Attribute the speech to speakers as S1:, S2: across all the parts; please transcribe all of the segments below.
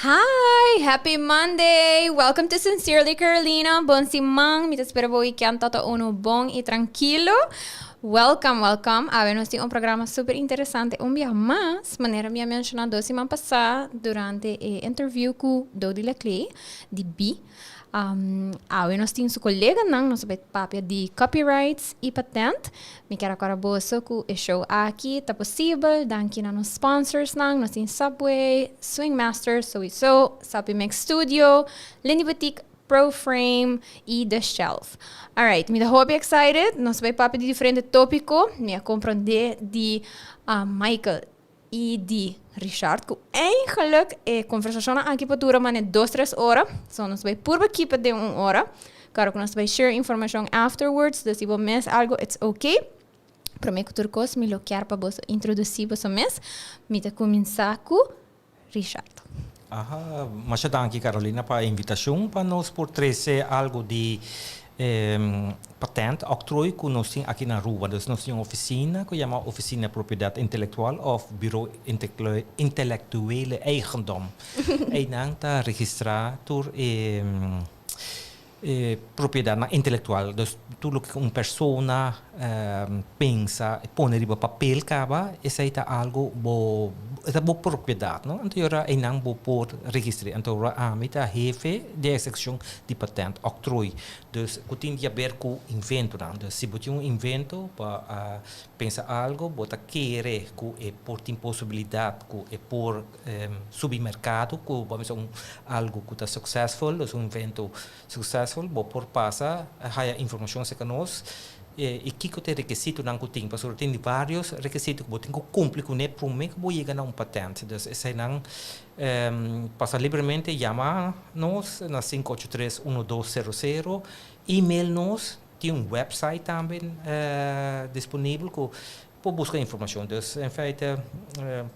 S1: Hi, happy Monday! Welcome to Sincerely Carolina. Bon siman, mi ta spera bo weekend tata uno bon y tranquilo. Welcome, welcome. Awe nos tin un programa super interesante un biaha mas, manera mi a menciona dos siman pasa durante e interview cu Dodi Laclé di Bi. Awe nos tin su koleganan, nos ta bai papia di copyrights y patent. Mi kier a kòrda boso ku e show aki ta posibel danki na nos sponsorsnan. Nos tin Subway, Swing Master, Sowiso, Sapi Mix Studio, Lindy Boutique, Pro Frame y The Shelf. Alright, mi ta hopi excited. Nos bai papia di diferente tópiko. Mi a komprondé di Michael y di Richard ku eigenlijk e konversashonnan aki por dura mane dos tres ora. So nos bai purba keep it den un ora. Klaro ku nos bai share informashon afterwards, dus si bo mis algo it's okay. Prome ku tur kos mi lo kier pa boso introdusí boso mes. Mi ta kuminsá ku Richard.
S2: Aha, masha danki Carolina pa e invitashon pa nos por trese algo di Patent, octrooi cu nos tin aki na Aruba. Dus nos tin un oficina cu yama Oficina Propiedad Intelectual of Bureau Intellectuele Eigendom. Eynan ta registra tur e propiedadnan intelectual. Dus tur loke un persona pensa, pone riba papel caba, esey ta algo bo, e ta bo propiedad, no? Anto ora eynan bo por registra. Anto ora ami ta hefe di e seccion di patent, octrooi. Dus ku tin di haber ku inventonan. Dus si bo tin un invento pa a pensa algo, bo ta kere ku e por tin posibilidat ku e por subi merkado, ku bo a bisa un algo ku ta successful, dus un invento successful, bo por pasa haya informashon aserka nos i kiko ta e rekisitonan ku tin. Pasobra tin varios rekisito ku bo tin ku kumpli kuné promé ku bo yega na un patent. Dus eseinan Pasa libremente yama nos na 583 1200, email nos, tin un website tambe disponibel ku por buska informashon. Dus en feite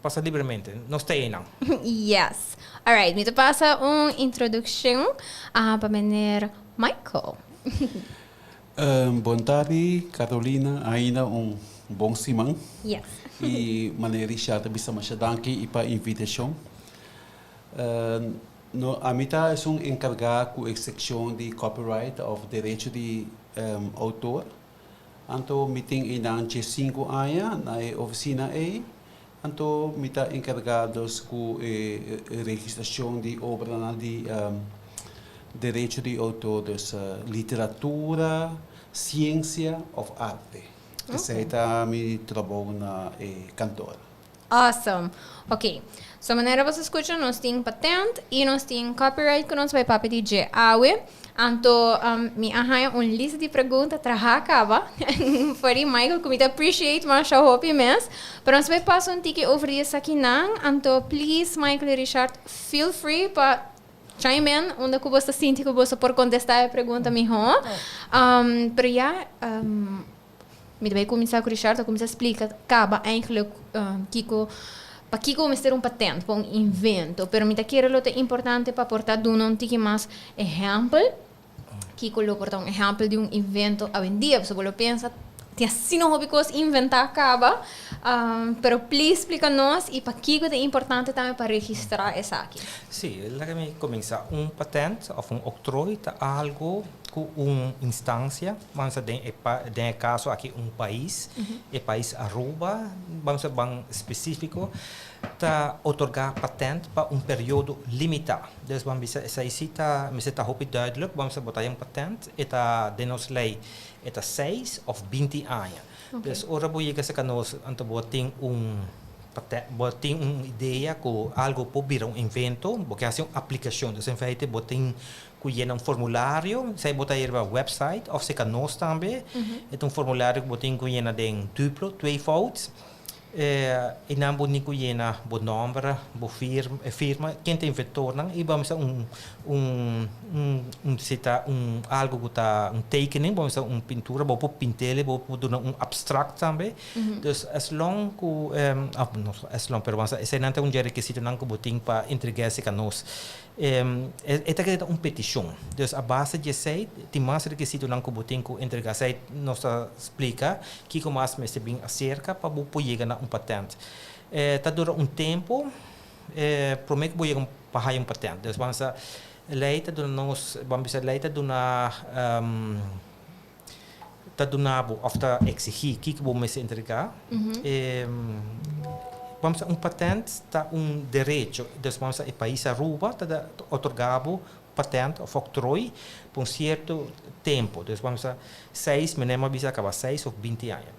S2: pasa libremente, nos ta einan.
S1: Yes. Alright, mi ta pasa un introdukshon pa meneer Michael.
S3: Bon tardi Carolina, ainda un bon siman.
S1: Yes.
S3: Y manera Richard a bisa masha danki y pa invitacion. No, ami ta esun encarga cu e seccion di copyright of derecho di autor. Anto mi tin einan dje sinku aña na e oficina ey. Anto mi ta encarga dus cu e registracion di obranan di derecho di autor, dus literatura, ciencia of arte. Esey ta mi trabou na e kantoor.
S1: Awesome. Ok. So manera boso scucha nos tin patent y nos tin copyright cu nos bay papia di dje awe. Anto mi a haña un lista di pregunta traha caba for di Michael cu mi ta appreciate masha hopi mes. Pero nos bay pasa un tiki over di esakinan. Anto please Michael y Richard feel free pa. Chime in unda ku boso ta sinti ku boso por kontestá e pregunta mihó. Pero ya, mi ta bai kuminsá ku Richard a kuminsá splika kaba eigenlijk kiko, pakiko mester un patent pa un invento. Pero mi ta kere lo ta importante pa por ta duna un tiki mas ehèmpel. Kiko lo por ta un ehèmpel di un invento awendia? Pasobra bo lo pensa tin asina hopi kos inventá kaba. Pero please splika nos i pakiko ta importante tambe pa registrá esaki.
S2: Sí, laga mi kuminsá. Un patent òf un oktrooi ta algu ku un instansia, ban sa den e den e kaso aki un pais, e pais Aruba, ban sa ban spesífiko, ta otorgá patent pa un periodo limitá. Dus ban bisa esei si ta mester ta hopi duidelijk, ban bisa bo ta haña un patent, e ta den nos lei e ta seis òf 20 aña. Dus ora bo yega serka nos anto bo tin un patent, bo tin un idea ku algu por bira un invento, bo ke hasi un aplikashon. Dus in feite bo tin ku yena un formulario, esei bo ta haya riba website òf serka nos tambe. E ta un formulario ku bo tin ku yena den duplo, tweevoud. E nan bo ni ku yena bo nòmber, bo firma, ken ta inventornan i bo a mester un un un si ta un algu ku ta un tekening, bo a mester un pintura, bo por pint'el, bo por duna un abstract tambe. Dus as long ku òf no as long pero eseinan ta un dje rekisitonan ku bo tin pa entregá esei ka nos. E ta keda un petishon. Dus a base di esei tin mas rekisitonan ku bo tin ku entregá. Esei nos ta splika kiko mas mester bin aserka pa bo por yega na un patènt. E ta dura un tempu promé ku bo yega pa haña un patènt. Dus ban sa lei ta duna nos, ban bisa lei ta duna ta duna bo òf ta eksigí kiko bo mester entregá. Ban bisa un patènt ta un derecho, dus ban bisa e pais Aruba ta otorgá bo patènt òf òktrooi pa un sierto tempu. Dus ban bisa seis, mi a bisa kaba seis òf 20 aña.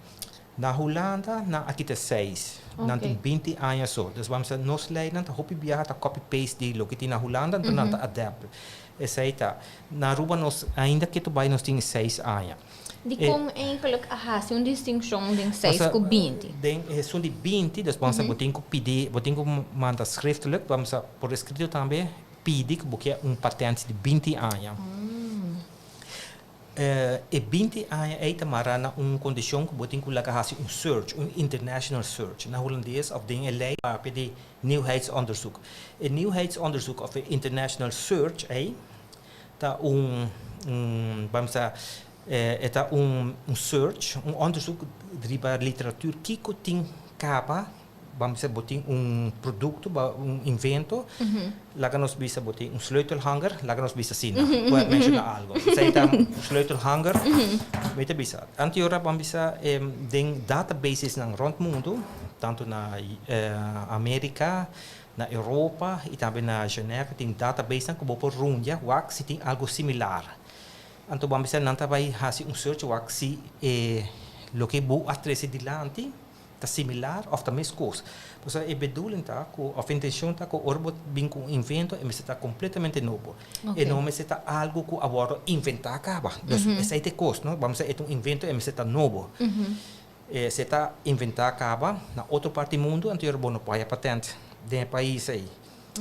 S2: Na Hulanda nan a kita seis, nan tin 20 aña so. Dus ban bisa nos leinan ta hopi biaha ta copy paste di loke tin na Hulanda, anto nan ta adapt. Esei ta. Na Aruba nos ainda ketu bai nos tin seis aña.
S1: Dikon eigenlijk a hasi un distinkshon den seis ku 20?
S2: Den esun di 20, dus ban sa bo tin ku pidi, bo tin ku manda schriftelijk, ban sa por eskrito tambe, pidi ku bo ke un patent di 20 aña. E 20 aña ei ta mará na un kondishon ku bo tin ku laga hasi un search, un international search. Na hulandes òf den e lei papia di Nieuwheidsonderzoek. E nieuwheidsonderzoek of e international search ei ta un, un, ban bisa, e ta un search, un onderzoek riba literatuur kiko tin kaba, ban bisa bo tin un produkto, un invento, laga nos bisa bo tin un sleutelhanger, laga nos bisa asina, bo a menshoná algo. Esei ta un sleutelhanger, mi ta bisa. Anteora ban bisa den databasesnan rònt mundu, tantu na Amerika, na Europa i tambe na Genève tin databasenan ku bo por rundia wak si tin algu similar. Anto ban bisa nan ta bai hasi un search wak si e loke bo a trese dilanti ta similar òf ta meskos. Pasobra e bedoeling ta ku òf e intenshon ta ku ora bo bin ku un invento e mester ta kompletamente nobo. E no mester ta algu ku a wòrdu inventá kaba. Dus esei ta e kos, no? Ban bisa e ta un invento e mester ta nobo. E ta inventá kaba na otro parti di mundu, anto bo no por haya patent den e pais ei.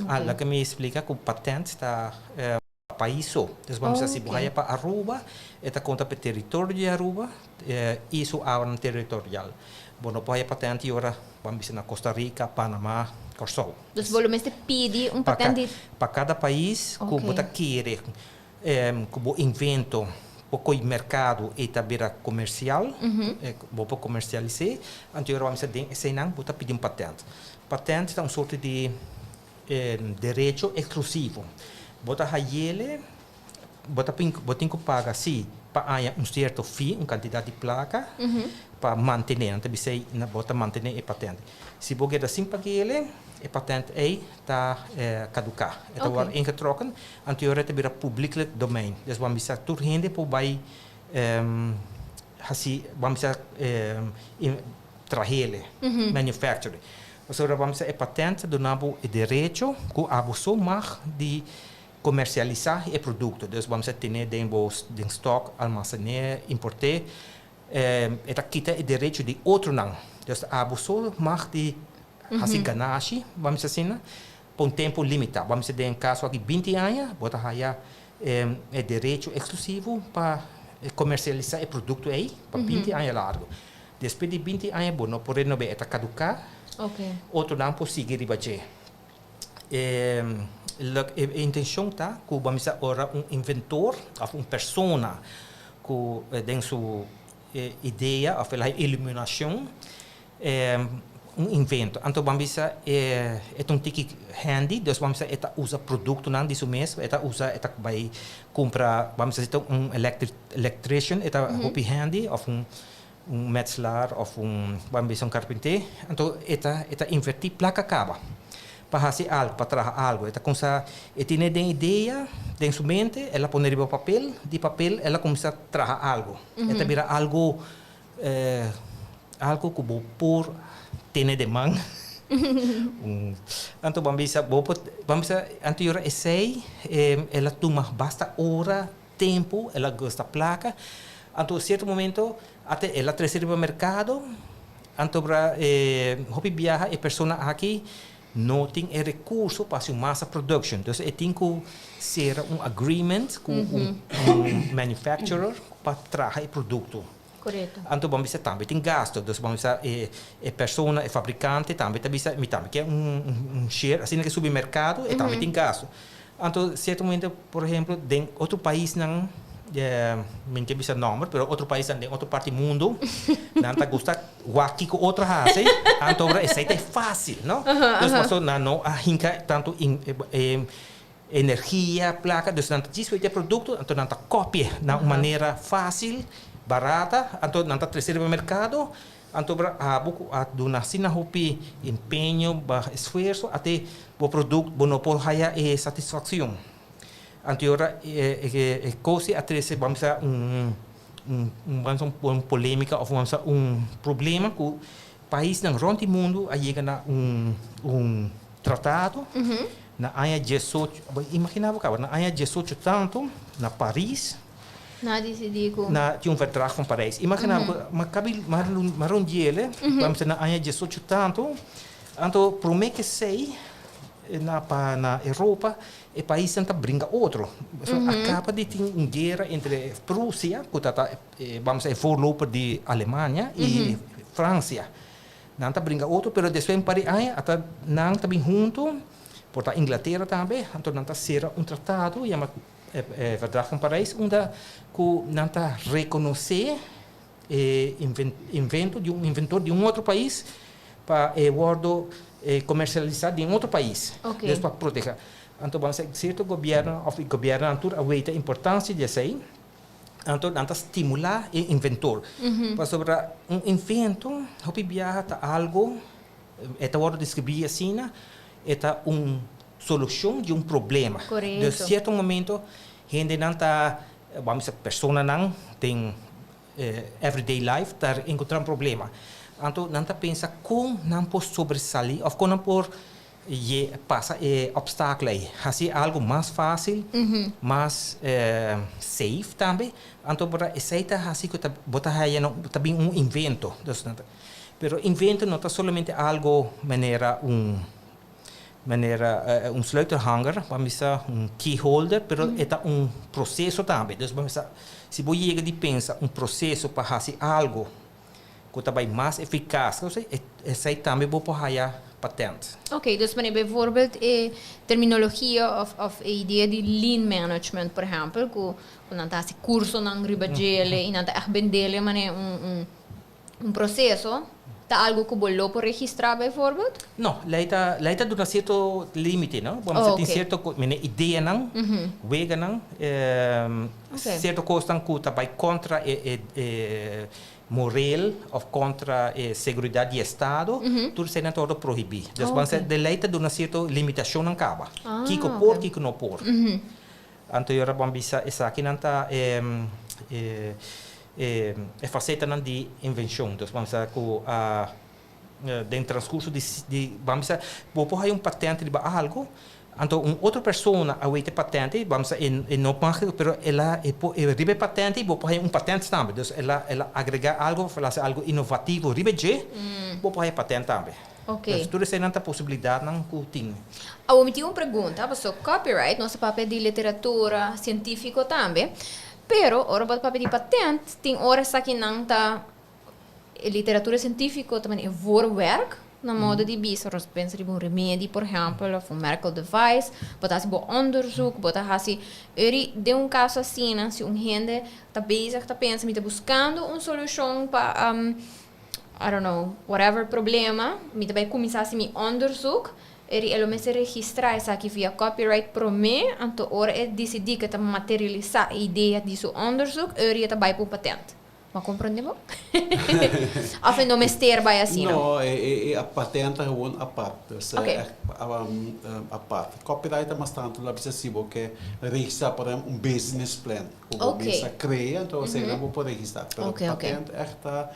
S2: Ah, laga mi splika ku patent ta pa pais so. Dus bo bisa si bo haya pa Aruba, e ta konta pa e teritorio di Aruba i su awanan teritorial. Bo no por haya patent i ora bo a bisa na Costa Rica, Panama, Kòrsou.
S1: Dus bo lo mester pidi un patent di.
S2: Pa kada pais ku bo ta kere Ku bo invento por koy merkado i ta bira komersial, bo por komersialis'é, anto ora bo a mester den eseinan bo ta pidi un patent. Patent ta un sorto di derecho eksklusivo. Bo ta hayele, bo ta bo tin ku paga si pa aña un sierto fee, un kantidat di plaka pa mantené, nan ta bisa ei bo ta mantené e patent. Si bo keda sin pag'ele, e patent ei ta kaduká, e ta wòrdu ingetrokken. Anto e ta bira publiekelijk domein. Dus bo a bisa tur hende por bai hasi, bo a bisa trahele, manufacture. Pasobra bo a bisa e patent ta duna bo e derecho ku abo so mag di komersialisá e produkto. Dus bo a bisa tene den bo den stock, almasené, import'é. E ta kita e derecho di otronan. Dus abo so mag di hasi ganashi, bo a bisa asina. Pa un tempu limitá. Ban bisa den kaso aki 20 aña, bo ta haya e derecho eksklusivo pa komersialisá e produkto ei pa 20 aña largu. Despues di 20 aña bo no por renob'é, e ta kaduká, otronan por sigui riba dje. E intenshon ta ku ban bisa ora un inventor òf un persona ku den su idea òf el a iluminashon un invento. Anto ban bisa e ta un tiki handy, dus ban bisa e ta usa produktonan di su mes, e ta usa e ta bai kumpra, ban bisa si ta un electrician e ta hopi handy òf un metselaar òf un ban bisa un karpinté, anto e ta e ta invertí plaka kaba pa hasi algu, pa traha algu. E ta kumsa e tene den idea den su mente, el a pone riba papel, di papel el a kumsa traha algu. E ta bira algu Algo ku bo por tene den man. Anto bo a bisa, bo por, bo a bisa anto yora esei el a tuma basta ora, tempu, el a gasta plaka. Anto sierto momento ata el a trese riba merkado, anto bra hopi biaha e persona aki no tin e rekurso pa hasi un massa production. Dus e tin ku sera un agreement ku un manufacturer pa traha e produkto.
S1: Korekto.
S2: Anto bo a bisa tambe tin gasto, dus bo a bisa e e persona, e fabrikante tambe ta bisa mi tambe ke un share, asina ke subi merkado e tambe tin gasto. Anto sierto momento por ehemplo den otro paisnan mi no ke bisa nomber pero otro paisnan den otro parti mundo nan ta gusta wak kiko otro hasi anto ora esei ta e facil no, dus pasobra nan no a hinka tanto Energia, plaka, dus nan ta djis wete e produkto, anto nan ta kopia na un manera fásil, barata, anto nan ta trese riba merkado, anto bra abo ku a duna asina hopi empeño, ba esfuerso, ate bo produkto bo no por haya e satisfakshon. Anto e ora e kos ei a trese ban bisa un un ban bisa un polémika òf ban bisa un problema ku paisnan rònt di mundu a yega na un un tratado. Na aña 18, bo imagina bo caba, na aña 18 tanto, na Paris,
S1: Na dicidi cu.
S2: Na tin un Verdrag van Parijs. Imagina bo, ma cabi, ma ma rondiele, mm -hmm. na aña 18 tanto, anto prome ke sei, na pa na Europa, e paisnan ta bringa otro. So, mm -hmm. a caba di tin un guera entre Prusia, cu tata, eh, vamos a voorloper di Alemania, mm -hmm. y Francia. Nan ta bringa otro, pero despues un par di aña ata nan ta bin hunto, por ta Inglatera tambe, anto nan ta sera un tratado yama Verdrag van Parijs unda ku nan ta rekonosé e invento di un inventor di un otro pais pa e wordo komersialisá den otro pais, dus pa proteha. Anto bo a sa sierto gobièrnu òf e gobièrnunan tur a weta importansia di esei. Anto nan ta stimulá e inventor. Pasobra un invento hopi biaha ta algo, e ta wòrdu deskribí asina, e ta un solushon di un problema. Dus sierto momento hendenan ta, bo a bisa personanan den everyday life ta enkontrá un problema. Anto nan ta pensa kon nan por sobresalí òf kon nan por Ye pasa e obstakel ei. Hasi algo mas fácil, mas safe tambe. Anto bo ta esei ta hasi ku ta bo ta haya no ta bin un invento. Dus nan ta pero invento no ta solamente algo manera un manera un sleutelhanger, ban bisa un keyholder, pero e ta un proseso tambe. Dus ban bisa si bo yega di pensa un proseso pa hasi algo ku ta bai mas efikas, esei tambe bo por haya patent.
S1: Oké, dus wanneer bijvoorbeeld e terminologia of of e idea di lean management, por ehempel, ku ku nan ta hasi kursonan riba djele i nan ta ègt bendele manera un un un proseso, ta algu ku bo lo por registrá bijvoorbeeld?
S2: No, lei ta lei ta duna sierto límite, no? Bo mester tin sierto mene ideanan, weganan, sierto kosnan ku ta bai kontra e e moreel of kontra e seguridat di estado, tur eseinan ta wòrdu prohibí. Dus bo mester de lei ta duna sierto limitashonnan kaba. Kiko por, kiko no por. Anto e ora bo a bisa esakinan ta e e fasetanan di invenshon. Dus bo a bisa ku a den transkurso di di bo a bisa bo por haya un patente riba algu, anto un otro persona a weta e patente, bo a bisa e no mag pero el a e por riba e patente bo por haya un patente tambe. Dus el a el a agrega algu of el a hasi algu inovativo riba dje, bo por haya patent tambe.
S1: Ok.
S2: Dus tur eseinan ta posibilidatnan ku tin.
S1: Awor mi tin un pregunta, paso copyright nos ta papia di literatura sientífiko tambe, pero ora bo ta papia di patent tin ora esakinan ta e literatura sientífiko ta manera e voorwerk na modo di bisa, ora nos pensa riba un remedi por ehèmpel òf un medical device, bo ta hasi bo onderzoek, bo ta hasi eri den un kaso asina si un hende ta bezig ta pensa mi ta buskando un solushon pa I don't know, whatever problema, mi ta bai kuminsá hasi mi onderzoek, eri e lo mester registrá esaki via copyright promé, anto ora e disidí ku e ta materialisá e idea di su onderzoek, eri e ta bai pa un patent. Bo a komprondé bo? Òf e no mester bai asina?
S3: No, e patent ta gewoon apart. Dus
S1: Oké.
S3: echt apart. Copyright ta mas tantu la bisa si bo ke registrá por ehèmpel un business plan. Ku bo
S1: Oké.
S3: mes a krea, anto esei bo por registrá. Pero
S1: Oké, oké.
S3: patent echt ta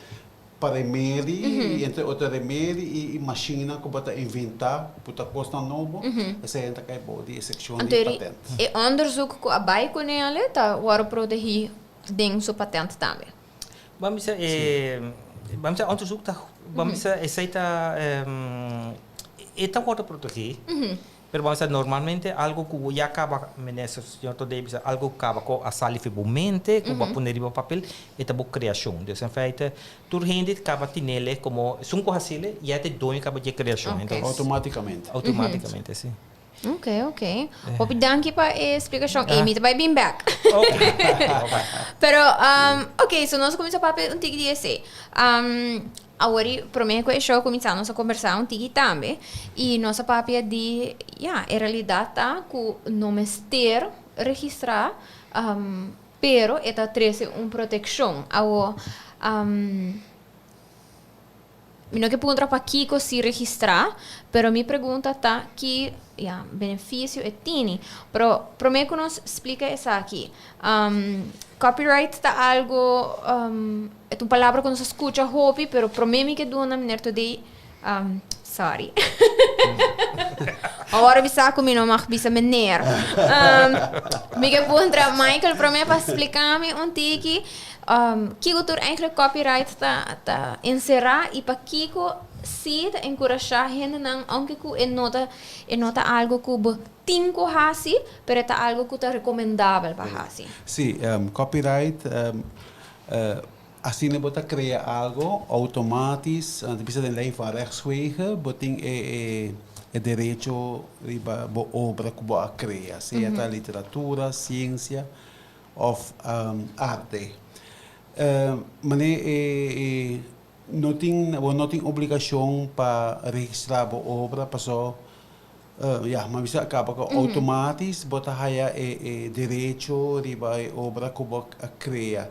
S3: pa remedi i entre otro remedi i mashinnan ku bo ta inventá ku ta kosnan nobo, esei ta kai bou di e sekshon
S1: Anto
S3: di
S1: e
S3: patent.
S1: e onderzoek ku a bai kuné ale ta wòrdu protegí den su patent tambe.
S2: Ban bisa e ban bisa onderzoek ta ban bisa esei ta e ta wòrdu protegí. Pero bo a bisa normalmente algo cu bo ya caba, meneer señor Todé bisa, algo cu caba cu a sali fi bo mente, cu bo a pone riba papel, e ta bo creacion. Dus in feite, tur hende caba tinele como, esun cu hacele, ya ta e doño caba dje creacion.
S1: Ok.
S2: Entonces,
S3: Automaticamente.
S2: Automaticamente, si.
S1: Ok, ok. Hopi danki pa e splicacion. Ey, mi ta bay bin bek.
S2: Ok.
S1: Pero, ok, so nos a cuminsa papia un tiki di esey. Awor i promé ku e show kuminsá nos a kombersá un tiki tambe i nos a papia di ya e realidat ta ku no mester registrá pero e ta trese un protekshon. Awor mi no ke puntra pakiko si registrá pero mi pregunta ta ki ya benefisio e tini. Pero promé ku nos splika esaki copyright ta algu. E ta un palabra ku nos a skucha hopi, pero promé mi ke duna meneer Todé, sorry. Awor bisa ku mi no mag bisa meneer. Mi ke puntra Michael promé pa splika mi un tiki kiko tur eigenlijk copyright ta ta enserá i pakiko si ta enkurashá hendenan ounke ku e no ta e no ta algu ku bo tin ku hasi, pero e ta algu ku ta rekomendabel pa hasi.
S3: Sí, copyright Asina bo ta krea algo outomatis, anto bisa den lei van rechtswege bo tin e e derecho riba bo obra ku bo a krea, sea ta literatura, siensia òf arte. Manera e no tin bo no tin obligashon pa registrá bo obra paso Ya, ma bisa a kaba ku outomatis bo ta haya e e derecho riba e obra ku bo a krea.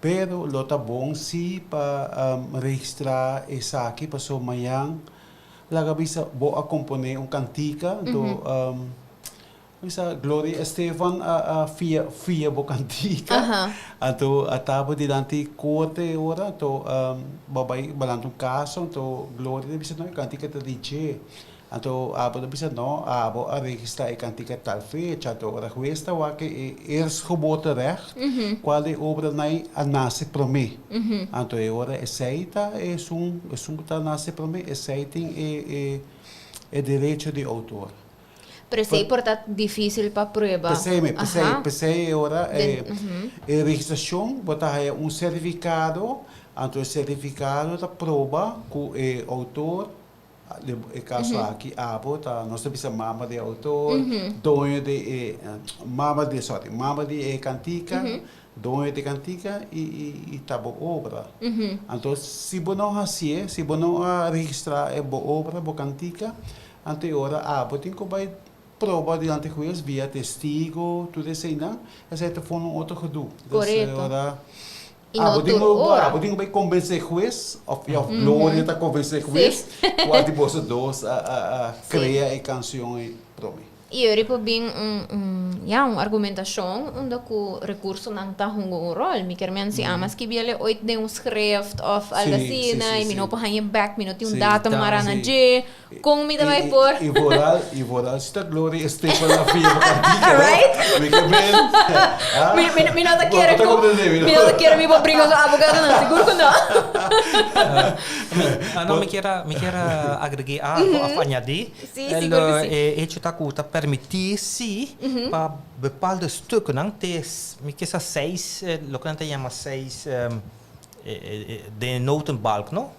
S3: Pero lo ta bon si pa registrá esaki pasobra mañan laga bisa bo a komponé un kantika, anto bisa Gloria Estefan a a fia fia bo kantika, anto a ta bo dilanti korte e ora, anto bo a bai balanta un kaso, anto Gloria ta bisa no e kantika ta di dje. Anto abo ta bisa, No, abo a registrá e kantika tal fecha. Anto ora hues ta wak e eerstgeboorterecht, kual di e obranan a nase promé. Anto e ora esei ta esun, esun ku ta nase promé, esei tin e e derecho di outor.
S1: Pero esei por ta difísil pa prueba.
S3: P'esei mi, p'esei, p'esei e ora e e registrashon bo ta haya un sertifikado, anto e sertifikado ta proba ku e outor Den e kaso aki abo ta nos ta bisa mama di e outor, doño di e mama di sorry mama di e kantika, doño di e kantika i i ta bo obra. Anto si bo no hasié, si bo no a registrá e bo obra, bo kantika, anto e ora abo tin ku bai proba dilanti hues via testigo, tur eseinan, esei ta for un otro gedoe. Dus e ora
S1: I no tur ora.
S3: Abo tin ku bai konvensé hues òf òf Gloria ta konvensé hues kua di boso dos a krea e kanshon ei promé.
S1: I ora por bin un un. ja, un argumentacion unda cu recursonan ta hunga un rol. Mi kier men si ama skibiele ooit den un schrift of algo asina y mi no por haña bek, mi no tin un datum mara na dje, con mi ta bay por?
S3: Y vooral, y vooral si ta Gloria Estefan a fia pa cantica, no?
S1: Right?
S3: Mi ke men, ah?
S1: Mi, mi, mi no ta kere
S3: Bo ta
S1: cu,
S3: comprende mi, no?
S1: mi no ta kere mi por bringa su abogado, no, sigur cu no.
S2: Ah, no, mi kier a, mi kier a agreg'é algo of añadí.
S1: Sí, sigur cu sí.
S2: E hecho ta cu ta permití sí pa bepaalde stukkennan te mi ke sa seis, loke nan ta yama seis den e notenbalk, no?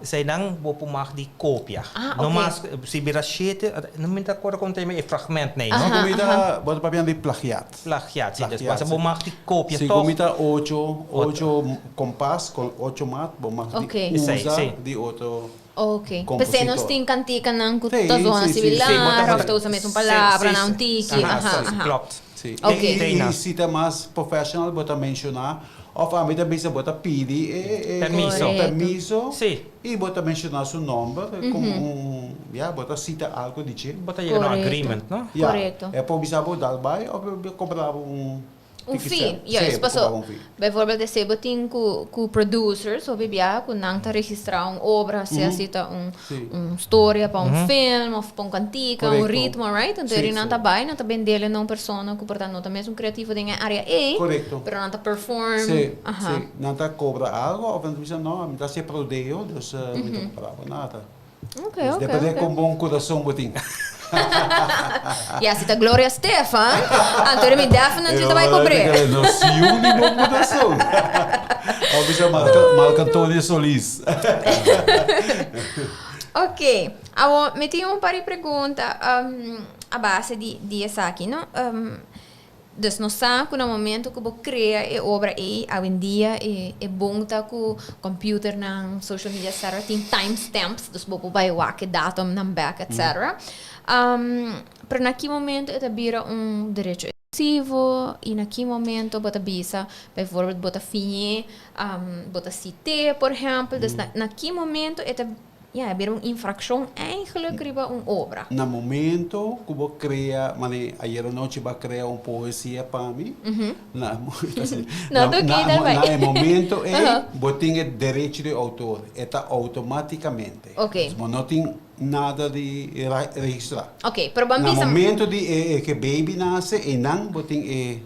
S2: Eseinan bo por mag di kopia. No mas, si bira shete, no mi ta acorda con ta yama e fragment nei, no?
S3: Si cu mi ta, bo ta papia di plagiat.
S2: Plagiat, si. Despues bo mag di kopia
S3: toch. Si cu mi ta ocho, ocho kompas con ocho maat, bo mag di usa di otro.
S1: Ok. P'esei nos tin kantikanan ku ta zona similar òf ta usa mesun palabranan un tiki. Aha, aha.
S2: Klopt.
S3: Sí.
S1: Ok.
S3: I si ta mas professional bo ta menshoná òf ami ta bisa bo ta pidi e
S2: Permiso.
S3: permiso
S2: Sí.
S3: i bo ta menshoná su nòmber komo un ya bo ta sita algu di dje.
S2: Bo ta yega na un agreement, no?
S3: Ya.
S1: Korekto.
S3: E por bisa bo dal bai òf e por kobra bo un.
S1: Un fee, juist. Paso, bijvoorbeeld esei bo tin ku ku producers hopi biaha ku nan ta registrá un obra, sea si ta un un storia pa un film of pa un kantika, un ritmo, right? Anto eri nan ta bai, nan ta bendele na un persona ku por ta no ta mesun kreativo den e área ei, pero nan ta perform.
S3: Sí, sí. Nan ta kobra algo of nan ta bisa no, mi ta hasi e prodeo, dus mi ta kobra bo nada.
S1: Ok,
S3: Dus
S1: ok,
S3: depende
S1: ok.
S3: kon bon kurason bo tin.
S1: Ja, si ta Gloria Estefan, anto mi definitely ta bai kobr'é.
S3: No siu ni bon kurason. Of bisa Marco, Marco Antonio Solis.
S1: Ok, awo mi tin un par di pregunta a base di di esaki, no? Dus nos sa ku na momento ku bo krea e obra ei, awendia e e bon ta ku computernan, social media etcetera tin time stamps, dus bo por bai wak e datumnan bek etcetera. Pero na ki momento e ta bira un derecho eksklusivo i na ki momento bo ta bisa bijvoorbeeld bo ta fiñ'é, bo ta sit'é por ehèmpel, dus na na ki momento e ta Ya, e bira un infraccion eigenlijk riba un obra.
S3: Na momento cu bo crea, mane ayer anochi bo a crea un poesia pa mi, na
S1: No ta oké, dal bai.
S3: na e momento ey bo tin e derecho di autor, e ta automaticamente.
S1: Oké.
S3: Bo no tin nada di registra.
S1: Oké, pero ban
S3: Na
S1: bisa.
S3: momento di e ke baby nace, eynan bo tin e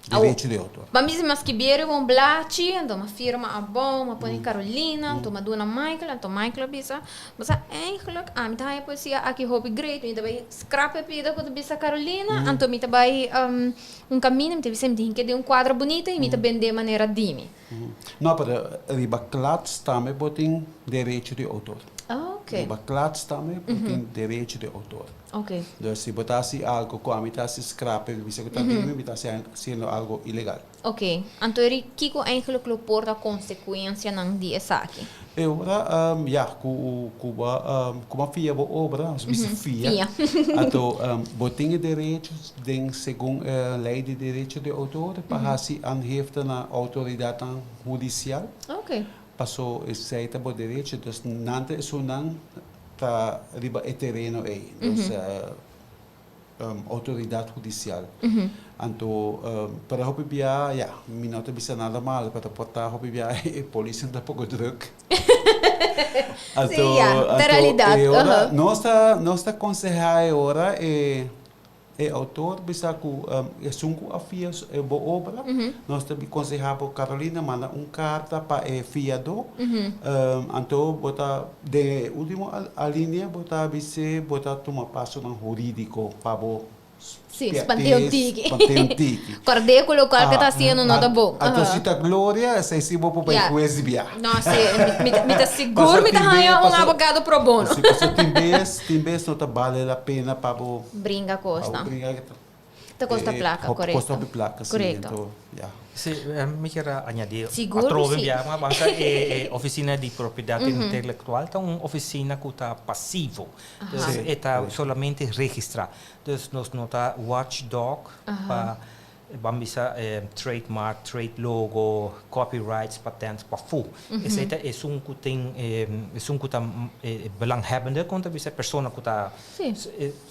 S3: Derecho di autor.
S1: Ban bisa mi a skibié riba un blachi, anto mi a firma abou, mi a pone Carolina, anto mi a duna Michael, anto Michael a bisa, bo sa eigenlijk ami ta haña poesia aki hopi great, mi ta bai skrap e pida ku ta bisa Carolina, anto mi ta bai un kaminda, mi ta bisa mi tin ke den un kuadro bunita i mi ta bend'é manera di mi.
S3: No, pero riba klats tambe bo tin derecho di autor. Riba klats tambe bo tin derecho di autor.
S1: Ok.
S3: Dus si bo ta hasi algo ku ami ta hasi skrape mi bisa ku ta di mi, mi ta hasiendo algo ilegal.
S1: Ok. Anto eri kiko eigenlijk lo por ta konsekuensianan di esaki?
S3: E ora ya ku ku bo ku bo a fia bo obra, nos bisa fia,
S1: Fia.
S3: anto bo tin e derecho den segun e lei di derecho di outor pa hasi aangifte na outoridatnan hudisial.
S1: Ok.
S3: Paso esei ta bo derecho, dus nan ta esunnan ta riba e tereno ei, dus outoridat hudisial. Anto pero hopi bia ya, mi no ta bisa nada malo, pero por ta hopi bia e polisnan ta poko druk.
S1: Sí, ya, ta realidat.
S3: E ora nos ta nos ta konsehá e ora e E autor bisa ku esun ku a fia bo obra, nos ta konsehá bo Carolina manda un karta pa e fiadó, anto bo ta den e último alinea bo ta bis'é bo ta tuma pasonan hurídiko pa bo
S1: Sí, spant'é un tiki.
S3: Spant'é un tiki.
S1: Kòrd'é ku lokual ke ta hasiendo no ta bon.
S3: Anto si ta Gloria, esei si bo por bai hues di bia.
S1: No, sí, mi ta sigur mi ta haña un abogado pro bono.
S3: Sí, pasobra tin bes, tin bes no ta bale la pena pa bo.
S1: Bringa kos, no.
S3: Bringa.
S1: Ta kosta plaka, korekto.
S3: Kosta hopi plaka, sí.
S1: Korekto.
S3: Anto, ya.
S2: Sí, mi kier a añadi
S1: Sigur
S2: atrobe
S1: sí.
S2: bia, ma basta e oficina di propiedad intelectual ta un oficina cu ta pasivo. Dus e ta solamente registra. Dus nos no ta watchdog pa Ban bisa trademark, trade logo, copyrights, patents pafó. Esei ta esun ku tin esun ku ta e belanghebbende kon ta bisa e persona ku ta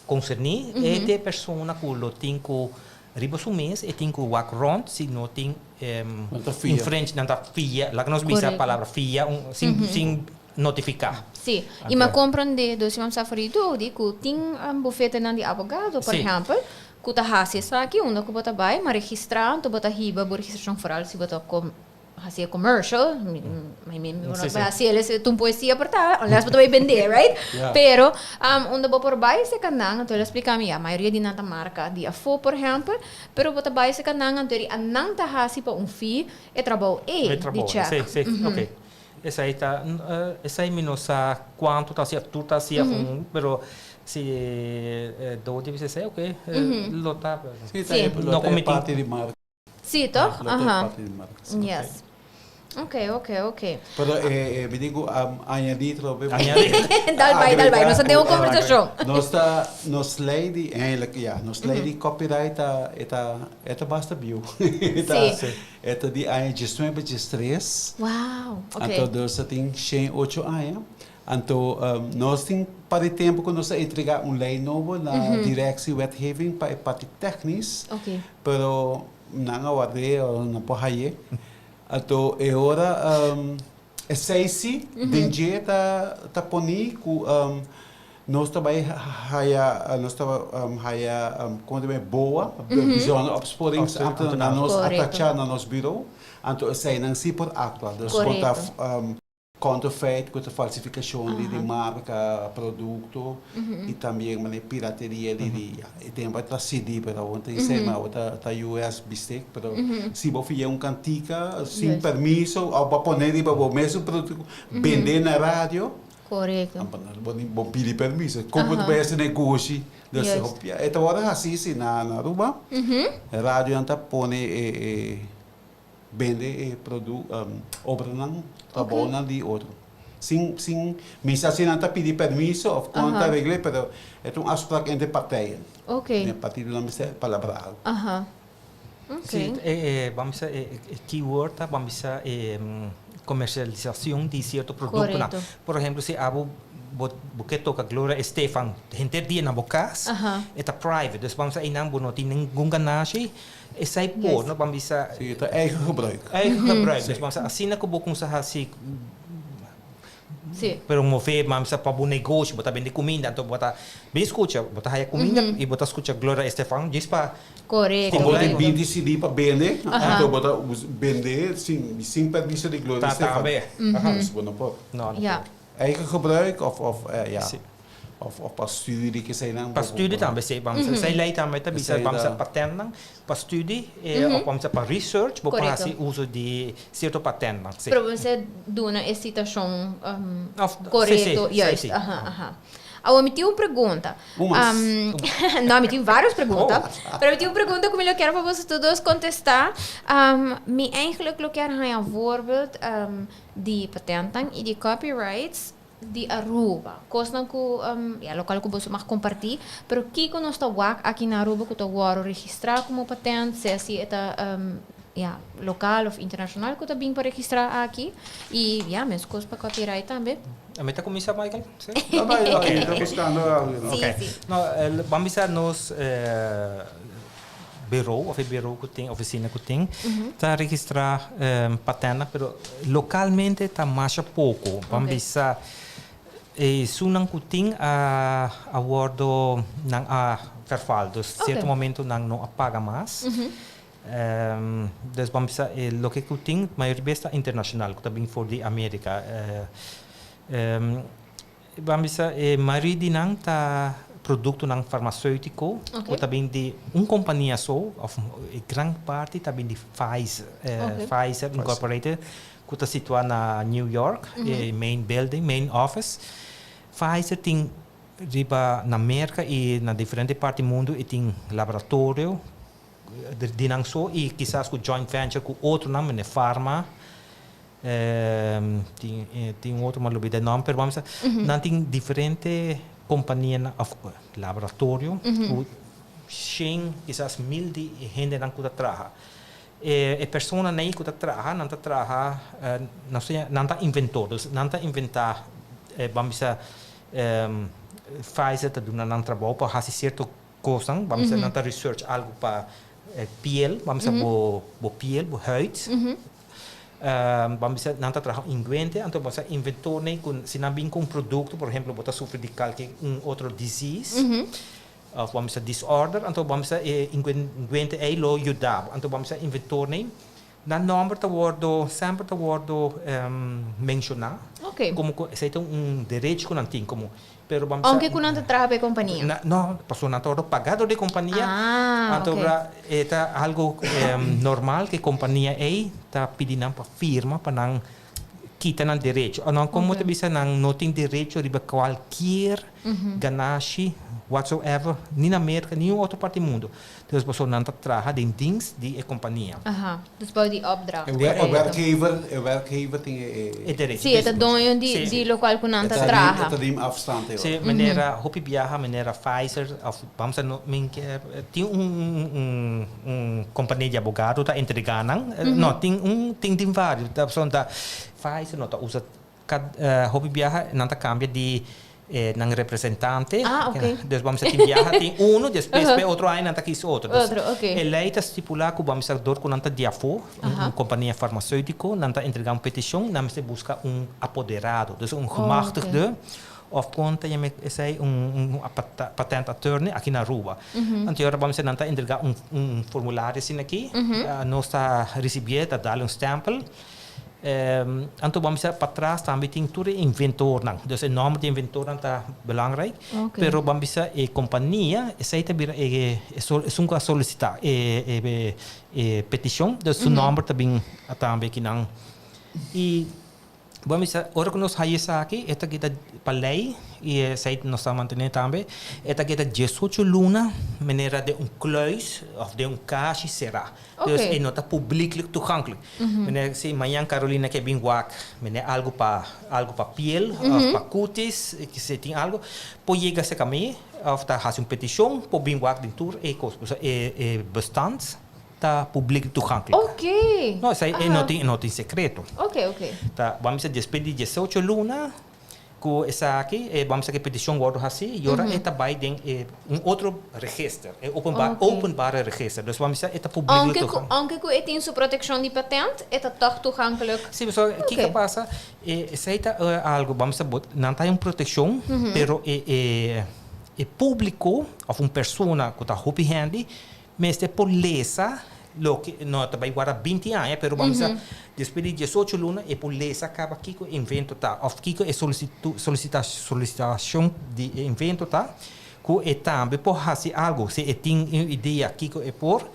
S2: konserní e ta e persona ku lo tin ku Riba su mes e tin ku wak rond si no tin
S3: Nan ta fia.
S2: Infringe, nan ta fia, laga nos bisa
S1: Correcto.
S2: palabra fia un sin sin notifiká.
S1: Sí, i mi a komprondé dus mi sa for di Dody ku tin bufetenan di abogado, por ehèmpel, ku ta hasi esaki unda ku bo ta bai, ma registrá anto bo ta hiba bo registrashon foral si bo ta hasi e commercial, I mean, bo no bai hasi el ta un poesia por ta, unless bo ta bai bendé, right? Pero unda bo por bai serka nan, anto el a splika mi, ya, mayoria di nan ta marka di afó, por ehèmpel, pero bo ta bai serka nan anto e nan ta hasi pa un fee e trabou ei di check.
S2: Sí, sí, ok. Esei ta, esei mi no sa cuanto ta haci, of tur ta haci of un, pero si Dody bisa esei, ok, lo ta.
S3: Sí, ta e, lo ta e parti di marca.
S1: Sí, toch?
S3: Lo ta e parti di marca, sí.
S1: Yes. Ok, ok, ok.
S3: Pero mi tin cu añadi trobe.
S2: Añadi.
S1: Dal bai, dal bai. Nos ta den un conversacion.
S3: Nos ta, nos ley di, eigenlijk, ja, nos ley di copyright ta, e ta, e ta basta bieu. E ta,
S1: Sí.
S3: E ta di aña diesnuebe diestres.
S1: Wow, ok.
S3: Anto nos ta tin shen ocho aña. Anto nos tin par di tempu ku nos a entregá un lei nobo na Directie Wetgeving pa e parti tèknis.
S1: Ok.
S3: Pero nan a ward'é o nan por hay'é. Anto e ora esei si den dje ta ta poní ku Nos ta bai haya, nos ta haya, como ta bay, boa, bijzonder opsporingsambtenaar, na nos atacha na nos bureau, anto eseinan si por actua. Dus con ta counterfeit, cu ta falsificacion di marca, producto, y tambien manera pirateria di, di, ya, e tempo ta CD, pero awor ta esey, ma awor ta USB stick, pero si bo fia un cantica sin permiso, of bo a pone riba bo mesun producto, bende na radio,
S1: Korekto.
S3: Bo ni bo pidi permiso. Kon bo ta bai hasi negoshi? Dus e ta wòrdu hasi si na na Aruba. Radionan ta pone e e bende e produ obranan, trabounan di otro. Sin sin mi sa si nan ta pidi permiso òf kon nan ta regl'é pero e ta un afsprak entre partijen. Den partidonan mester palabrá algu.
S2: Sí, ban bisa e keyword ta ban bisa e comercialisacion di cierto productonan. Por ehemplo, si abo bo bo ke toca Gloria Estefan henter dia na bo cas, e ta private. Dus ban bisa einan bo no tin ningun ganashi, esei por, no? Ban bisa.
S3: Sí, e ta eigen gebruik.
S2: Eigen gebruik. Dus ban bisa asina cu bo cuminsa haci
S1: Sí.
S2: Pero move ban bisa pa bo negoshi, bo ta bende cuminda, anto bo ta bin scucha, bo ta haya cuminda y bo ta scucha Gloria Estefan djis pa
S1: Korekto.
S3: Bo tin binti CD pa bende, anto bo ta bende sin sin permiso di Gloria Estefan.
S2: Tambe.
S3: Dus bo no por.
S2: No, no
S1: Ja.
S2: por.
S3: Eigen gebruik of of ja.
S2: Sí.
S3: Of of pa studie keseinan.
S2: Pa studie tambe sí. Ban bisa esei lei tambe ta bisa
S3: Esei
S2: ban bisa
S3: ta.
S2: patentnan pa studie of ban bisa pa research bo por
S1: Korekto.
S2: hasi uso di sierto patentnan sí.
S1: Pero bo mester duna e sitashon
S2: Of sí sí
S1: korekto,
S2: sí
S1: juist.
S2: sí.
S1: Aha, aha. Awor mi tin un pregunta.
S3: Un mas.
S1: No, mi tin varios pregunta. Pero mi tin un pregunta ku mi lo kier pa boso tur dos kontestá. Mi eigenlijk lo kier haña voorbeeld di patentan i di copyrights di Aruba. Kosnan ku, ya, lokal ku boso mag kompartí. Pero kiko nos ta wak aki na Aruba ku ta wòrdu registrá komo patent, sea si e ta, ya, lokal òf internashonal ku ta bin pa registrá aki. I, ya, meskos pa copyright tambe.
S2: Mi ta kuminsá, Michael? Sí?
S3: No, no, yo ta buskando algu.
S1: Sí,
S2: Oké.
S1: sí.
S2: No, ban bisa nos bureau òf e bureau ku tin, ofisina ku tin, ta registrá patentnan, pero lokalmente ta masha poko. Ban bisa esunnan ku tin a a wòrdu nan a verval. Dus sierto momento nan no a paga mas. Dus ban bisa e loke ku tin mayoria bes ta internashonal ku ta bin for di Amerika. Ban bisa e mayoria di nan ta produktonan farmaseutiko ku ta bin di un kompania so òf e gran parti ta bin di Pfizer, Pfizer Incorporated ku ta situá na New York, e main building, main office. Pfizer tin riba na Merka i na diferente parti mundu e tin laboratorio di nan so i kisas ku joint venture ku otronan mene farma tin tin un otro mi a lubida e nòmber pero bam bisa nan tin diferente kompanianan òf laboratorio ku shen kisas mil di hendenan ku ta traha e personanan ei ku ta traha nan ta traha nan ta inventor dus nan ta inventá bam bisa Pfizer ta duna nan trabou pa hasi sierto Kosnan, ban bisa nan ta research algu pa piel, ban bisa bo bo piel, bo huid. Ban bisa nan ta traha un inguente, anto ban bisa inventornan ku si nan bin ku un produkto, por ehemplo bo ta sufri di kalke un otro disease òf ban bisa disorder, anto ban bisa e inguente ei lo yuda bo. Anto ban bisa inventornan nan nòmber ta wòrdu semper ta wòrdu menshoná komo ku esei ta un derecho ku nan tin komo pero ban bisa.
S1: Ounke ku nan ta traha pa e kompania?
S2: No, pasobra nan ta wòrdu pagá dor di e kompania.
S1: Ah,
S2: Anto
S1: ok.
S2: e ta algu normal ku e kompania ei ta pidi nan pa firma pa nan kita nan derecho. Anto komo ta bisa nan no tin derecho riba kualkier ganashi whatsoever ni na Merka ni un otro parti di mundu. Dus pasobra nan ta traha den dienst di e kompania.
S1: Aha, dus bou di opdracht.
S3: E werkgever, e werkgever tin e.
S2: E derecho.
S1: Sí, e ta doño di di lokual ku nan ta traha.
S3: E ta neem afstand e ora.
S2: Sí, manera hopi biaha, manera Pfizer of bamos a no min ke tin un un un kompania di abogado ta entregá nan. No, tin un tin tin varios. Ta pasobra ta Pfizer no ta usa Kad hopi biaha nan ta kambia di nan representante.
S1: Ah, ok.
S2: Dus bo mester tin biaha tin uno, despues p'e otro aña nan ta kis otro. Dus
S1: Otro, ok.
S2: e lei ta stipulá ku bo mester dor ku nan ta di afó, un kompania farmaseutiko, nan ta entregá un petishon, nan mester buska un apoderado, dus un gemachtigde òf kon ta yama esei, un patent attorney aki na Aruba. Anto e ora bo mester nan ta entregá un formulario asina aki, nos ta risibié, ta dal un stèmpel. Anto bo a bisa patras tambe tin tur e inventornan. Dus e nomber di inventornan ta belangrijk. Pero bo a bisa e compania, esey ta bira e esun cu a solicita e e peticion. Dus su nomber ta bin tambe kinan. Y bo a bisa ora cu nos haya esaki e ta keda pa ley y esey nos ta mantene tambe, e ta keda diesocho luna manera den un kluis of den un kashi cera. Dus e no ta publiklik toeganklik. Meneer, si mañan Carolina ke bin wak, meneer, algu pa algu pa piel of pa kutis, si tin algu, por yega serka mi of ta hasi un petishon por bin wak den tur e kos. Pasobra e e bestand ta publiklik toeganklik.
S1: Oké.
S2: No, esei e no tin e no tin sekreto.
S1: Oké, oké.
S2: Ta, bo a mester despues di diesocho luna. Ku esaki e bamsa ku e petishon wòrdu hasí i ora e ta bai den e un otro register, e openbaar openbare register. Dus bamsa e ta públiko
S1: Ounke ku
S2: toegang.
S1: ounke ku e tin su protekshon di patent, e ta tòg toegankelijk.
S2: Sí, pasobra kiko a pasa, e esei ta algu, bamsa bo nan ta hay un protekshon, pero e e e públiko òf un persona ku ta hopi hende Mester por lesa loke, no ta bay warda 20 aña, pero bo a bisa despues di 18 luna e por lesa caba kico e invento ta of kico e solicitu, solicita, solicitacion di e invento ta, cu e tambe por haci algo. Si e tin un idea kico e por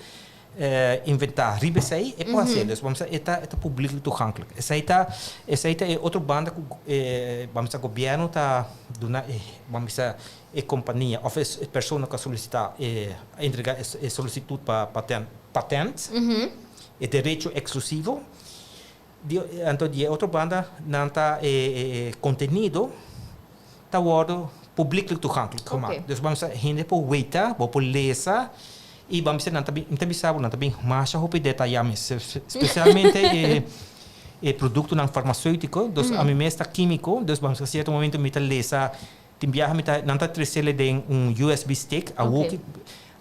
S2: inventa riba esey, e por haci. Dus bo a bisa e ta, e ta publicly toegankelijk. Esey ta, esey ta e otro banda cu e, bo a bisa gobierno ta duna e, bo a bisa E kompania òf e persona ku a solisitá e a entregá e solisitut pa patent, patent, e derecho eksklusivo. Di anto di e otro banda nan ta e e kontenido ta wòrdu publiklik toeganklik gemaakt. Dus bo a hende por weta, bo por lesa i bo a bisa nan ta bin, mi ta bisa bo nan ta bin masha hopi detayá mes, spesialmente e e produktonan farmaseutiko. Dus ami mes ta kímiko, dus bo a bisa sierto momento mi ta lesa. Tin biaha mi ta, nan ta tresele den un USB stick, awor ki,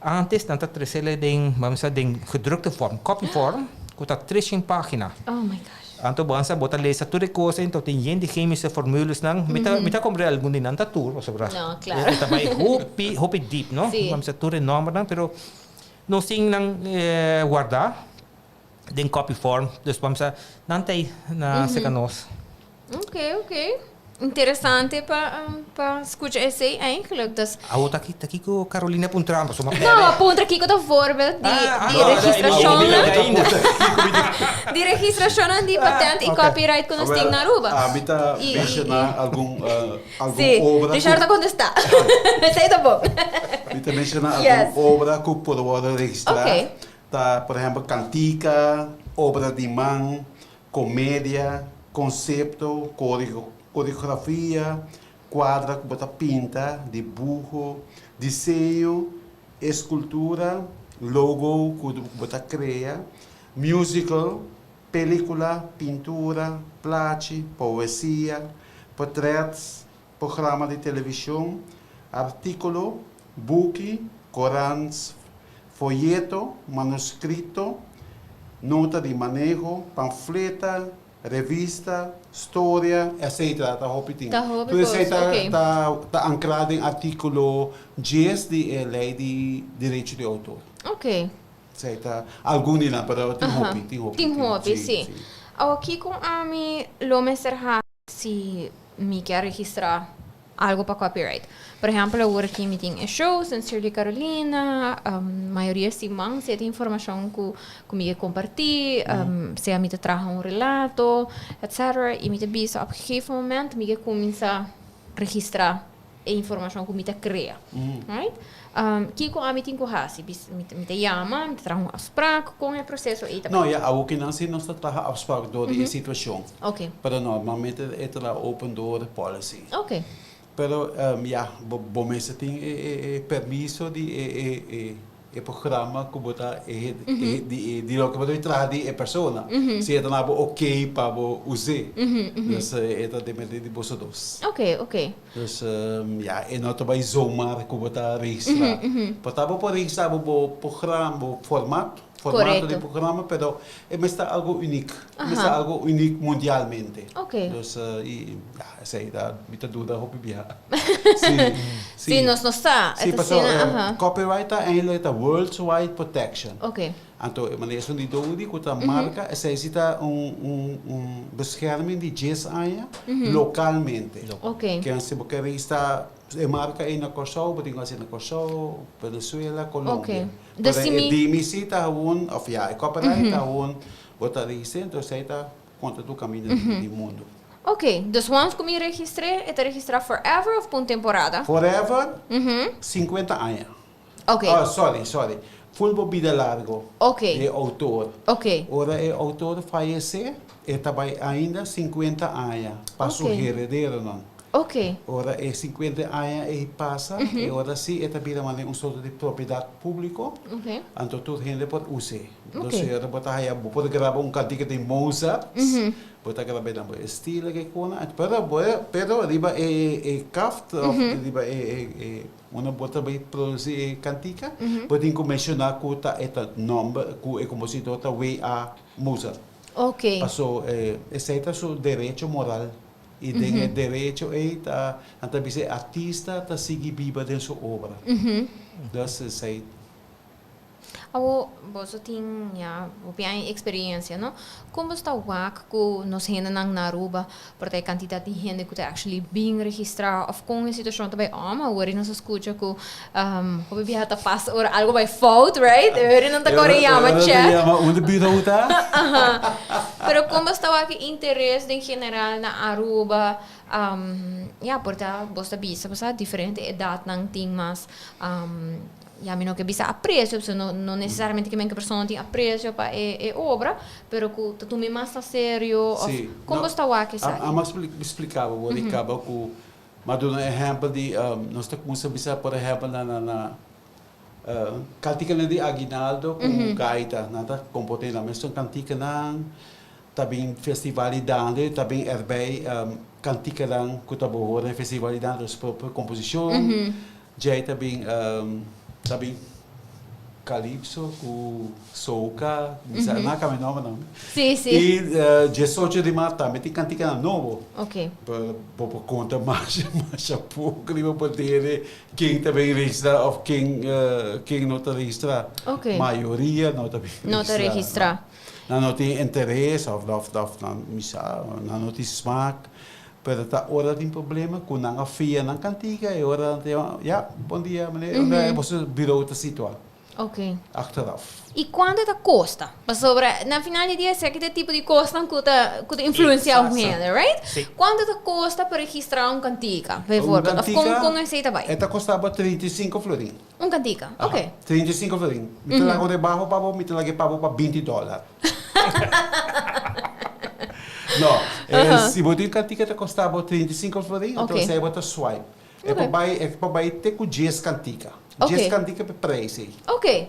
S2: antes nan ta tresele den, ban bisa den gedrukte vorm, copy vorm, ku ta 300 pagina.
S1: Oh my gosh.
S2: Anto bo ansa bo ta lesa tur e kos ei, enton tin yen di chemische formulesnan, mi ta, mi ta komprende algun di nan ta tur, pasobra
S1: No, klaro.
S2: e ta bai hopi, hopi diep, no?
S1: Sí.
S2: Ban bisa tur e nòmbernan, pero nos tin nan wardá den copy vorm, dus ban bisa nan ta ei na serka nos.
S1: Ok, ok. Interesante pa pa skucha esei eigenlijk. Dus.
S2: Awo ta ta kiko Carolina puntra mi pasobra mi
S1: No, a puntra kiko ta voorbeeld di di registrashonnan di registrashonnan di patent i copyright ku nos tin na Aruba.
S3: Ami ta menshoná algun algun
S1: Sí,
S3: obra ku
S1: Richard ta kontestá. Esei ta bon.
S3: Mi ta menshoná algun obra ku por wòrdu registrá. Ta por ehèmpel kantika, obra di man, Komedia, konsepto, koreografia, kuadra ku bo ta pinta, dibuho, diseño, eskultura, logo ku bo ta krea, musical, pelikula, pintura, plachi, poesia, potrèt, programa di televishon, artíkulo, buki, korant, Foyeto, manuskrito, nota di maneho, pamfleta, revista, storia, etc. Ta hopi tin.
S1: Ta hopi
S3: Tur
S1: kos,
S3: esei ta,
S1: ok.
S3: ta, ta ankrá den artíkulo dies di e lei di derecho di outor.
S1: Ok.
S3: Esei ta algun di nan, pero tin hopi, tin hopi.
S1: Tin hopi, sí. Awor kiko ami lo mester hasi si mi ke registrá algo pa copyright? Por ehempel awor aki mi tin e show Sincerely Carolina, mayoria siman si e tin informashon ku ku mi ke kompartí, sea mi ta traha un relato, etcetera, i mi ta bisa op gegeven moment mi ke kuminsá registrá e informashon ku mi ta krea. Right? Kiko ami tin ku hasi? Mi ta yama, mi ta traha un afsprak, kon e proseso ei ta
S3: No, ya awokinan si nos ta traha afsprak dor di e situashon.
S1: Ok.
S3: Pero normalmente e ta la open door policy.
S1: Ok.
S3: Pero ya, bo mester tin e permiso di e E programa ku bo ta e di di loke bo ta traha di e persona. Si e ta na bo oké pa bo us'é. Dus e ta depende di boso dos.
S1: Oké, oké.
S3: Dus ya, e no ta bai zomaar ku bo ta registrá. Por ta bo por registrá bo bo programa, bo formato, formato di programa, pero e mester ta algu unik. E mester ta algu unik mundialmente.
S1: Oké.
S3: Dus i ya, esei ta mi ta duda hopi biaha. Sí,
S1: sí. Sí, nos no sa.
S3: Sí,
S1: E ta
S3: pasobra
S1: asina, aha.
S3: copyright ta eigenlijk ta worldwide protection.
S1: Oké.
S3: Anto e manera esun di Dodi ku ta marka esei si ta un un un bescherming di dies aña lokalmente.
S1: Oké.
S3: Ken si bo ke registrá e marka ei na Kòrsou, bo tin ku hasi na Kòrsou, Venezuela, Colombia.
S1: Oké. Dus
S3: Pero
S1: si
S3: e
S1: mi.
S3: dimi si ta gewoon, òf ya, e copyright ta gewoon bo ta registr'é, enton esei ta konta tur kaminda di mundu.
S1: Ok, dus once ku mi registr'é, e ta registrá forever of pa un temporada?
S3: Forever, 50 aña.
S1: Ok.
S3: Oh, sorry, sorry. Ful bo bida largo.
S1: Ok.
S3: Di e outor.
S1: Ok.
S3: Ora e outor fayesé, e ta bai ainda 50 aña pa su herederonan.
S1: Ok.
S3: Ora e 50 aña ei pasa, e ora sí e ta bira manera un sorto di propiedat públiko.
S1: Ok.
S3: Anto tur hende por us'é.
S1: Ok.
S3: Dus e ora bo ta haya, bo por graba un kantika di Mozart. Bo ta grab'é na bo estilo ke kona, pero bo pero riba e e kaft of riba e e e unda bo ta bai produsi e kantika, bo tin ku menshoná ku ta e ta nòmber ku e kompositor ta WA. Mozart.
S1: Ok.
S3: Paso esei ta su derecho moral i den e derecho ei ta nan ta bisa e artista ta sigui biba den su obra. Dus esei.
S1: Awo boso tin ya hopi aña experiencia no? Con boso ta wak cu nos hendenan na Aruba por ta e cantidad di hende cu ta actually bin registra of con e situacion ta bay om? Awor nos a scucha cu hopi biaha ta pasa ora algo bay fout right? E ora nan ta core yama check.
S3: Ora ta yama unda bureau ta.
S1: Pero con boso ta wak e interes den general na Aruba ya por ta boso ta bisa boso diferente edadnan tin mas Ya mi no ke bisa aprecio, pasobra no no necesariamente ke men ke persona tin aprecio pa e e obra, pero ku ta tuma e mas na serio of
S3: Sí,
S1: kon
S3: no,
S1: bo sta wak esaki?
S3: A mas splika bo wor di kaba ku m'a duna un ehèmpel di nos ta kuminsá bisa por ehèmpel na na na kantikanan di aguinaldo ku gaita, nan ta komponé nan mesun kantikanan, ta bin festival di dande, ta bin erbij kantikanan ku ta bo hora na festival di dande, su propio komposishon. Djei ta bin ta bin calypso cu soca, mi sa na cambia nomber nan.
S1: Sí, sí.
S3: Y diesocho di maart tambe tin canticanan nobo.
S1: Ok.
S3: Bo por conta masha masha poco riba por dere ken ta bin registra of ken ken no ta registra.
S1: Ok.
S3: Mayoria no ta bin registra.
S1: No ta registra.
S3: Nan no tin interes of of nan mi sa nan no tin smaak. Pero ta ora tin problema cu nan a fia nan cantica e ora nan ta yama, ya, bon dia meneer, unda e boso bureau ta situa?
S1: Ok.
S3: Achteraf.
S1: Y cuanto ta costa? Pasobra na final di dia esaki ta e tipo di cosnan cu ta cu ta influencia un hende, right?
S2: Si.
S1: Cuanto ta costa pa registra un cantica, bijvoorbeeld? Of con con esey ta bay?
S3: E ta costa bo 35 florin.
S1: Un cantica, ok.
S3: 35 florin. Mi ta laga un rebaho pa bo, mi ta laga e pa bo pa binti dollar. No, si bo tin kantika ta kosta bo 35 florin, enton esei bo ta swipe. E por bai, e por bai te ku dies kantika. Dies kantika pa e prijs ei.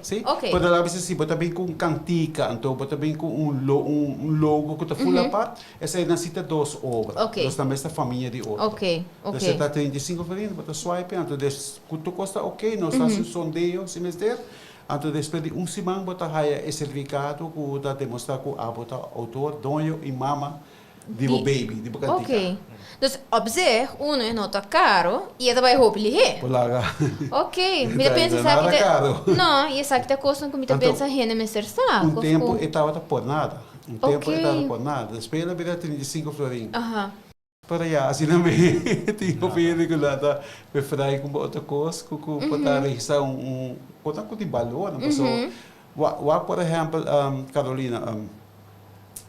S3: Si? Pero laga bisa si bo ta bin ku un kantika, anto bo ta bin ku un lo un logo ku ta full apart, esei nan si ta dos obra. Dos ta mes ta famia di otro. Entonces e ta 35 florin, bo ta swipe, anto des ku tur kos ta ok, nos ta hasi un sondeo si mester. Anto despues di un siman bo ta haya e sertifikado ku ta demostrá ku abo ta outor, doño i mama di bo baby, di bo kantika.
S1: Ok. Dus op zich, uno e no ta karo i e ta bai hopi lihé.
S3: Por laga.
S1: Ok. Mi ta pensa
S3: Ta
S1: esaki
S3: nada
S1: ta.
S3: karo.
S1: No, i esaki ta kosnan ku mi ta
S3: Anto,
S1: pensa hende mester sa.
S3: un
S1: Kos
S3: tempu
S1: ku.
S3: e tabata por nada. Un tempu e tabata
S1: Ok.
S3: por nada. Despues el a bira 35 florin.
S1: Aha.
S3: Pero ya, asina mi tin hopi hende ku nan ta preferá ku otro kos ku ku por ta registrá un un kos ku tin balor. Pasobra wak wak por ehèmpel Carolina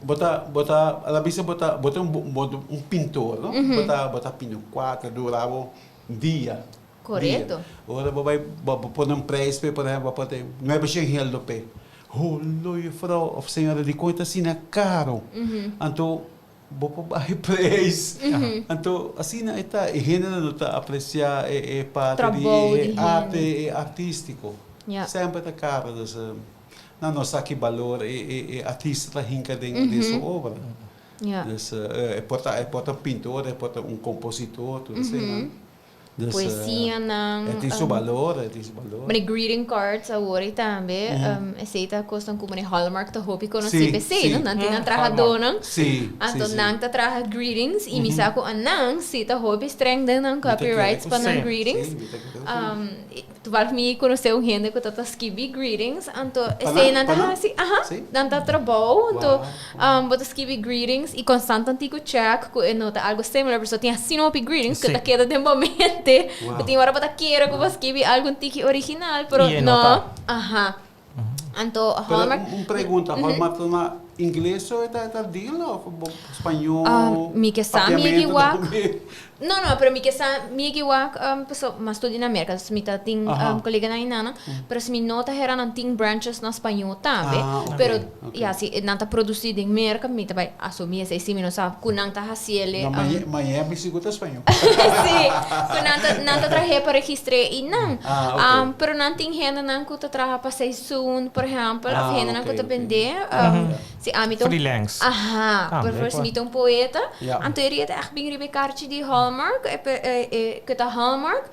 S3: bo ta bo ta a la bisa bo ta bo ta un pintor no bo ta bo ta pinta un kuadro dura bo dia
S1: Korekto.
S3: Ora bo bai bo pone un prijs p'e por ehèmpel bo pone nuebe shen heldo p'e. Holo juffrouw òf señora dikon e ta asina karo? Anto Bo por bai preis. Anto asina e ta, e hendenan no ta aprecia e parti di e arte, e artistico. Semper ta caro, dus nan no sa ki balor e artista ta hinca den su obra. Dus e por ta, e por ta un pintor, e por ta un compositor, tur eseinan. Dus,
S1: Poesianan.
S3: E tin su balor, e tin su balor.
S1: Mane greeting cards awor y tambe, esey ta cosnan cu mane Hallmark ta hopi conoci p'esey, no? Nan tin nan trahadornan. Anto nan ta traha greetings y mi sa cu anan si ta hopi streng den nan copyrights pa nan greetings. Toevallig mi conoce un hende cu ta ta skibi greetings, anto esey nan ta haci, aha, nan ta trabou, anto bo ta skibi greetings y constant nan tin cu check cu e no ta algo similar, pasobra tin asina hopi greetings cu ta keda den bo mente, cu tin ora bo ta kere cu bo skibi algun tiki original, pero no, aha. Anto Hallmark.
S3: Pero un pregunta, Hallmark ta na ingles o e ta deal of spañol?
S1: Mi ke sa mi e wak. No, no, pero mi ke sa mi e wak paso m'a studia na Merca, dus mi ta tin coleganan einan, pero si mi no ta hera nan tin branches na spañol tambe, pero ya si nan ta produci den Merca mi ta bai asumi esei si mi no sa cu nan ta haciele.
S3: Na Miami sigur ta spañol.
S1: Si, cu nan ta nan ta trahe pa registre einan. Pero nan tin hendenan cu ta traha pa seizoen, por ehempel, of hendenan cu ta bende. Si ami ta un.
S2: Freelance.
S1: Aha, por ejemplo, si mi ta un poeta, anto e ria ta echt bin riba e karchi di Hallmark, e ku ta Hallmark,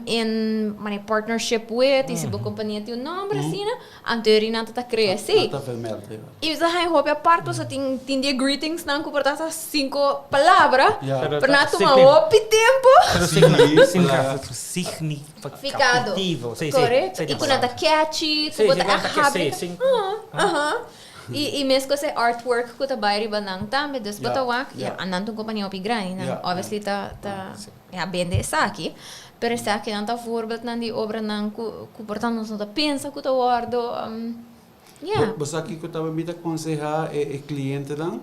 S1: in manera partnership with, i si bo kompania tin un nomber asina, anto e ria nan ta ta krea así.
S3: Nan ta vermeld, ja.
S1: I mi ta haña hopi apart pasobra tin tin di e greetingsnan ku por ta hasta sinku palabra, pero nan a tuma hopi tempu.
S2: Pero significativo.
S1: Korekto. I ku nan ta catchy, ku bo ta echt habri. Aha. I meskos e artwork ku ta bai riba nan tambe. Dus bo ta wak, ya, nan ta un kompania hopi grandi. Nan obviously ta ta ya bende esaki. Pero esaki nan ta voorbeeldnan di obranan ku ku por ta nos no ta pensa ku ta wòrdu, ya.
S3: Bo sa kiko tambe mi ta konsehá e klientenan?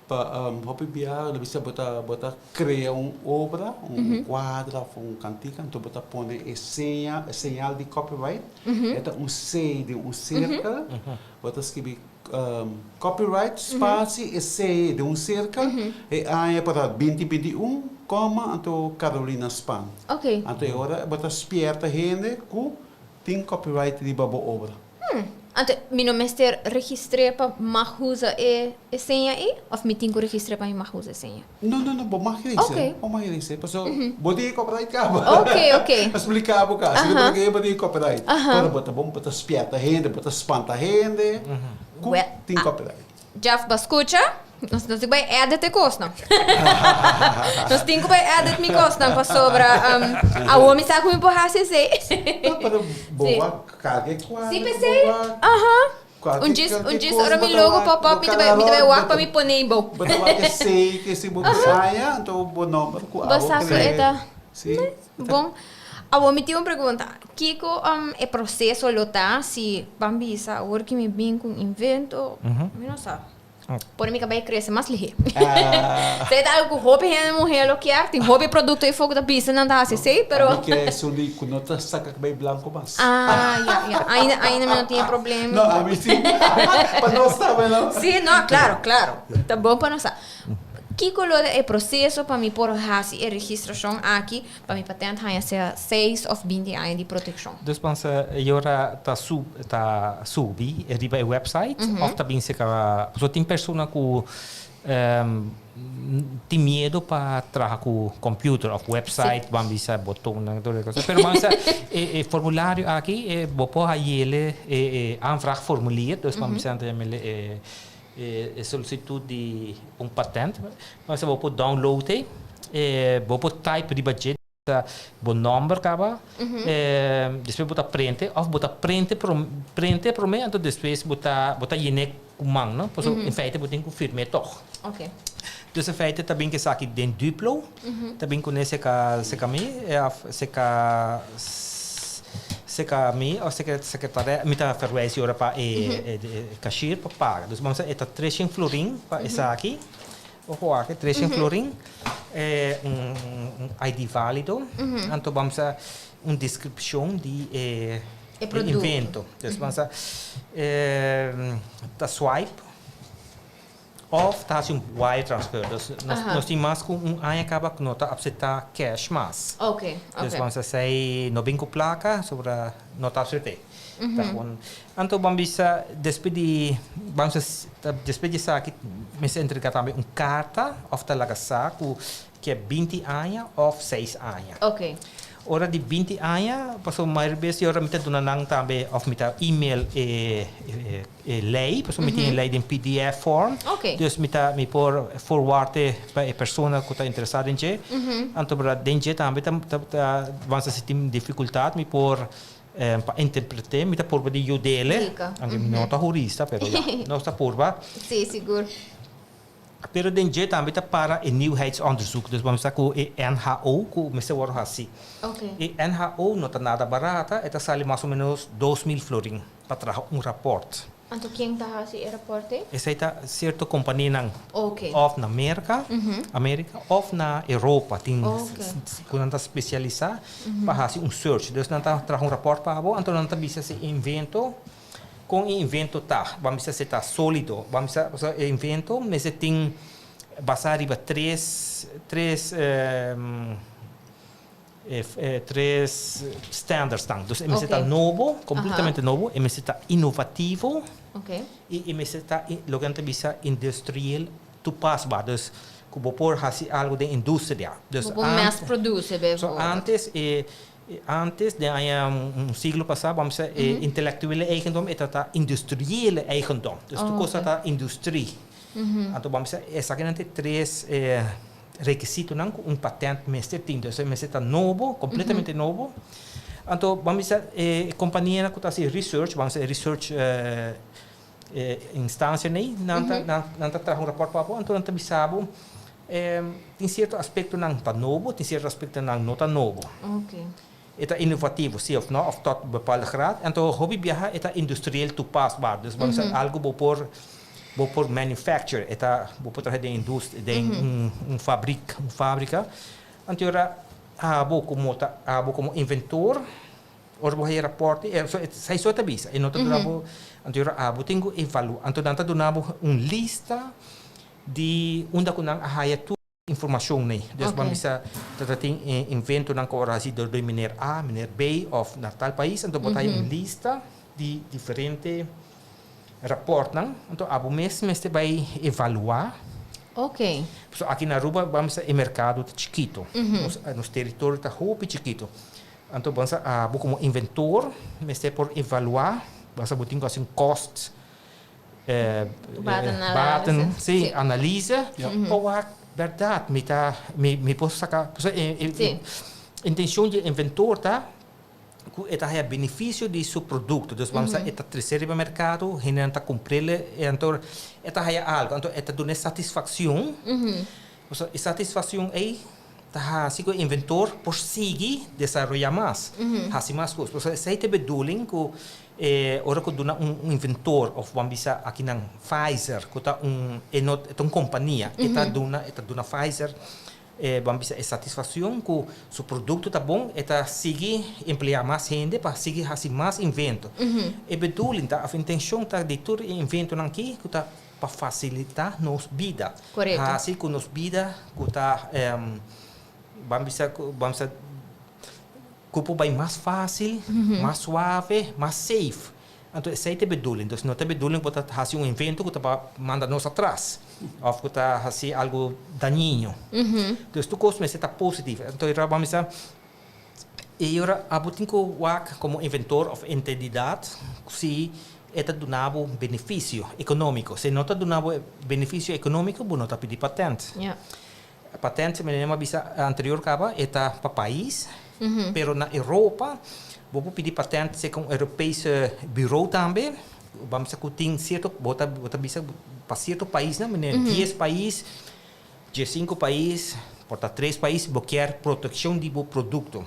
S3: Pa hopi biaha lo bisa bo ta bo ta crea un obra, un cuadra of un cantica, anto bo ta pone e seña, e señal di copyright, e ta un C den un cirkel, bo ta scribi copyright spatie e C den un cirkel, e aña por ta binti 21 coma anto Carolina Span. Anto e ora bo ta spierta hende cu tin copyright riba bo obra.
S1: Anto, mi no mester registr'é pa mag usa e e seña ei? Òf mi tin ku registr'é pa mi mag usa e seña?
S3: No, no, no, bo mag registr'é. Bo mag registr'é, pasobra bo tin e copyright kaba.
S1: Oké, oké.
S3: A spliká bo ka. Si bo ta bo tin e copyright. Pero bo ta bon, bo ta spièrta hende, bo ta spanta hende ku tin copyright.
S1: Jeff, bo a skucha? Nos tin ku bai edit e kosnan. Nos tin ku bai edit mi kosnan pasobra awor mi sa ku mi por hasi esei.
S3: No, pero bo wak karga e kuadro.
S1: Si p'esei, aha. Un djis, un djis ora mi logo pop up mi ta bai, mi ta bai wak pa mi pone ei bou.
S3: Bo ta wak esei ke si bo haña, anto bo nomber ku abo
S1: Bo sa ku e ta.
S3: Si.
S1: Bon. Awor mi tin un pregunta. Kiko e proseso lo ta si ban bisa awor ki mi bin ku un invento, mi no sa. Pone mi cabei crece mas lihe. Esei ta algo cu hopi hende muher lo kier. Tin hopi producto eyfo cu ta bisa nan ta haci esei, pero.
S3: Ami ke esun di cu no ta saca cabei blanco mas.
S1: Ah, ya, ya. Ainda, ainda mi no tin e problema.
S3: No, ami si. Pa nos tambe, no?
S1: Si, no, claro, claro. Ta bon pa nos sa. Kiko lo ta e proseso pa mi por hasi e registrashon aki pa mi patent haña sea seis òf 20 aña di protekshon?
S2: Dus pensa e ora ta sub ta subi riba e website òf ta bin serka pasobra tin persona ku tin miedo pa traha ku computer òf website ban bisa botonnan tur e kos pero ban bisa e e formulario aki e bo por hayele e e aanvraagformulier dus ban bisa nan ta yam'e e E solicitud di un patent, bo bo por download e, bo por type riba dje bo nomber caba, despues bo ta prente of bo ta prente prente prome anto despues bo ta bo ta yene cu man no, pasobra in feite bo tin cu firme toch. Dus in feite ta bin cu esaki den duplo, ta bin cune seca seca mi of seca seca mi of seca secretaria mi ta verwijs ora pa e cashier pa paga. Dus bo sa e ta treshen florin pa esaki ojo aki treshen florin un ID valido anto bo sa un descripcion di e invento. Dus bo sa ta swipe. Of ta hasi un wire transfer. Dus nos, nos tin mas ku un aña kaba ku no ta apseptá cash mas. Dus ban sa esei no bin ku plaka, sobra no ta apsept'é. Ta gewoon. Anto ban bisa despues di ban sa despues di esaki mester entregá tambe un karta of ta laga sa ku ke 20 aña of 6 aña. Ora di 20 aña, pasobra mayor bes i ora mi ta duna nan tambe of mi ta email e e lei, pasobra mi tin e lei den pdf form. Dus mi ta mi por forward e pa e persona ku ta interesá den dje. Anto bra den dje tambe ta ta ta wans si tin difikultat mi por pa interpret'é mi ta purba di yud'é. Aunke mi no ta hurista pero ya nos ta purba.
S1: Sí, sigur.
S2: Pero den dje tambe ta para e nieuwheidsonderzoek. Dus bo mester sa ku e NHO ku mester wòrdu hasi. E NHO no ta nada barata, e ta sali mas o menos 2000 florin pa traha un rapòrt.
S1: Anto ken ta hasi e rapòrt ei?
S2: Esei ta sierto kompanianan òf na Merka, Amerika, òf na Europa tin ku nan ta spesialisá pa hasi un search. Dus nan ta traha un rapòrt pa bo, anto nan ta bisa si e invento. Kon e invento ta? Ban bisa si ta solido. Ban bisa, pasobra e invento mester tin basá riba tres, tres, tres standardsnan. Dus e mester ta nobo, kompletamente nobo, e mester ta inovativo i e mester ta loke nan ta bisa industrieel toepasbaar. Dus ku bo por hasi algu den industria.
S1: Bo por mass produce
S2: bijvoorbeeld. So antes e Antes, den aña un siglo pasá, bo a bisa e intelektuele eigendom e ta ta industriele eigendom. Dus tur kos ta ta industrie. Anto bo a bisa esakinan ta e tres rekisitonan ku un patent mester tin. Dus e mester ta nobo, kompletamente nobo. Anto bo a bisa e kompanianan ku ta hasi research, bo a bisa e research instansia nei, nan ta nan ta traha un rapòrt pa bo, anto nan ta bisa bo tin sierto aspektonan ta nobo, tin sierto aspektonan no ta nobo. E ta inovativo, si òf no, òf tot bepaalde graad. Anto hopi biaha e ta industrieel toepasbaar. Dus bo bisa algu bo por bo por manufacture, e ta bo por traha den industria, den un fabrik, un fabrika. Anto ora abo komo ta abo komo inventor Ora bo haya rapòrt, e esei so e ta bisa, e no ta duna bo, anto ora abo tin ku evaluá, anto nan ta duna bo un lista di unda ku nan a haya tur informashon nei. Dus bo a bisa ta ta tin e inventonan ku ora hasi dor di meneer A, meneer B òf na tal pais, anto bo ta haya un lista di diferente rapòrtnan, anto abo mes mester bai evaluá. Pasobra aki na Aruba bo a bisa e merkado ta chikito, nos teritorio ta hopi chikito. Anto bo sa abo komo inventor mester por evaluá, bo sa bo tin ku hasi un kost baten, si, analise pa wak bèrdat mi ta mi por saka pasobra e intenshon di e inventor ta ku e ta haya benefisio di su produkto, dus bo sa e ta trese riba merkado hendenan ta kumprel e anto e ta haya algu anto e ta duna e satisfakshon, pasobra e satisfakshon ei ta hasi ku e inventor por sigui desaroyá mas, hasi mas kos. Pasobra esei ta e bedoeling ku e ora ku duna un inventor òf ban bisa akinan Pfizer ku ta un e no e ta un kompania e ta duna e ta duna Pfizer e ban bisa e satisfakshon ku su produkto ta bon e ta sigui empleá mas hende pa sigui hasi mas invento. E bedoeling ta òf intenshon ta di tur e inventonan aki ku ta. pa fasilitá nos bida.
S1: Korekto.
S2: Hasi ku nos bida ku ta ban bisa ku ban bisa ku por bai mas fásil, mas suave, mas safe. Anto esei ta e bedoeling. Dus no ta e bedoeling ku bo ta hasi un invento ku ta pa manda nos atras òf ku ta hasi algu dañino. Dus tur kos mester ta positivo. Anto e ban bisa e ora abo tin ku wak komo inventor òf entedidat si e ta duna bo benefisio ekonómiko. Si e no ta duna bo benefisio ekonómiko bo no ta pidi patènt. Patènt manera mi a bisa anterior kaba e ta pa pais pero na Europa bo por pidi patènt serka un Europese bureau tambe. Ban bisa ku tin sierto bo ta bo ta bisa pa sierto paisnan manera dies pais, diesinku pais, por ta tres pais bo kier protekshon di bo produkto.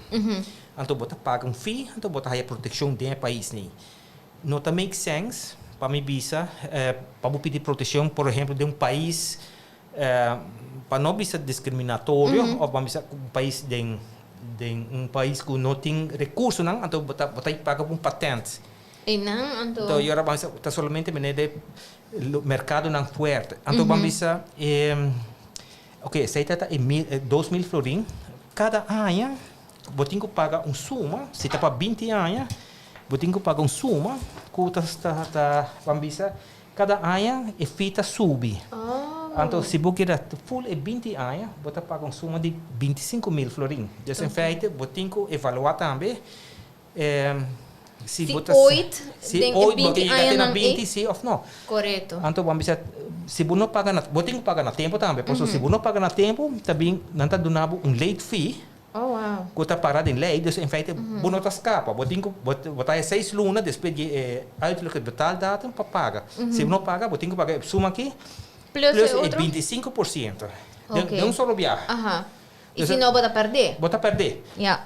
S2: Anto bo ta paga un fee anto bo ta haya protekshon den e paisnan. No ta make sense pa mi bisa pa bo pidi protekshon por ehempel den un pais Pa no bisa discriminatorio of ban bisa un pais den den un pais cu no tin recursonan anto bo ta bo ta paga pa un patent.
S1: Einan anto.
S2: Anto y ora ban bisa ta solamente mene de mercadonan fuerte. Anto ban bisa e ok esey ta ta e mil 2000 florin cada aña bo tin cu paga un suma si ta pa 20 aña bo tin cu paga un suma cu ta ta ban bisa Kada aña e fee ta subi. Anto si bo keda full e 20 aña, bo ta paga un suma di 25.000 florin. Dus in feite bo tin ku evaluá tambe si
S1: Si
S2: bo ta
S1: ooit
S2: si
S1: den e
S2: ooit bo ta
S1: 20
S2: yega te na
S1: añanan ei.
S2: 20 si òf no.
S1: Korekto.
S2: Anto bo a bisa si bo no paga na bo tin ku paga na tempu tambe, pasobra si bo no paga na tempu ta bin nan ta duna bo un late fee.
S1: Oh wow.
S2: Ku ta para den lei, dus in feite bo no ta skapa. Bo tin ku bo ta haya seis luna despues di e uiterlijke betaaldatum pa paga. Si bo no paga, bo tin ku paga e suma aki
S1: Plus
S2: plus
S1: e
S2: e
S1: otro?
S2: 25% den
S1: Ok.
S2: den un solo biaha.
S1: Aha. I
S2: Dus
S1: si no bo ta pèrdè?
S2: Bo ta pèrdè.
S1: Ya.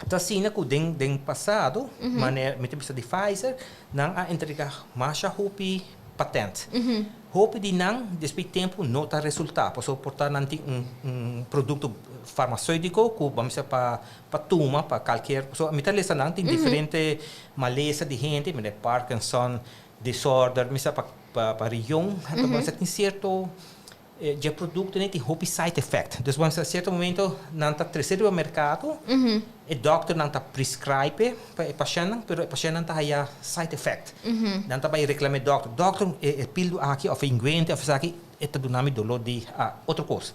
S2: Ta asina ku den den pasado, manera mi ta bisa di Pfizer, nan a entrega masha hopi patent. Hopi di nan despues di tempu no ta resultá, pasobra por ta nan tin un un produkto farmaseutiko ku bo a mester pa pa tuma pa kalker, pasobra mi ta lesa nan tin diferente malesa di hende, manera Parkinson disorder, mi sa pa pa riñon, anto bo a mester tin sierto Dje produktonan tin hopi side effect. Dus wan sierto momento nan ta trese riba merkado, e dòkternan ta prescribe pa e pashèntnan, pero e pashèntnan ta haya side effect. Nan ta bai reklama e dòkter, dòkter e pildo aki òf e inguente òf esaki e ta duna mi doló di otro kos.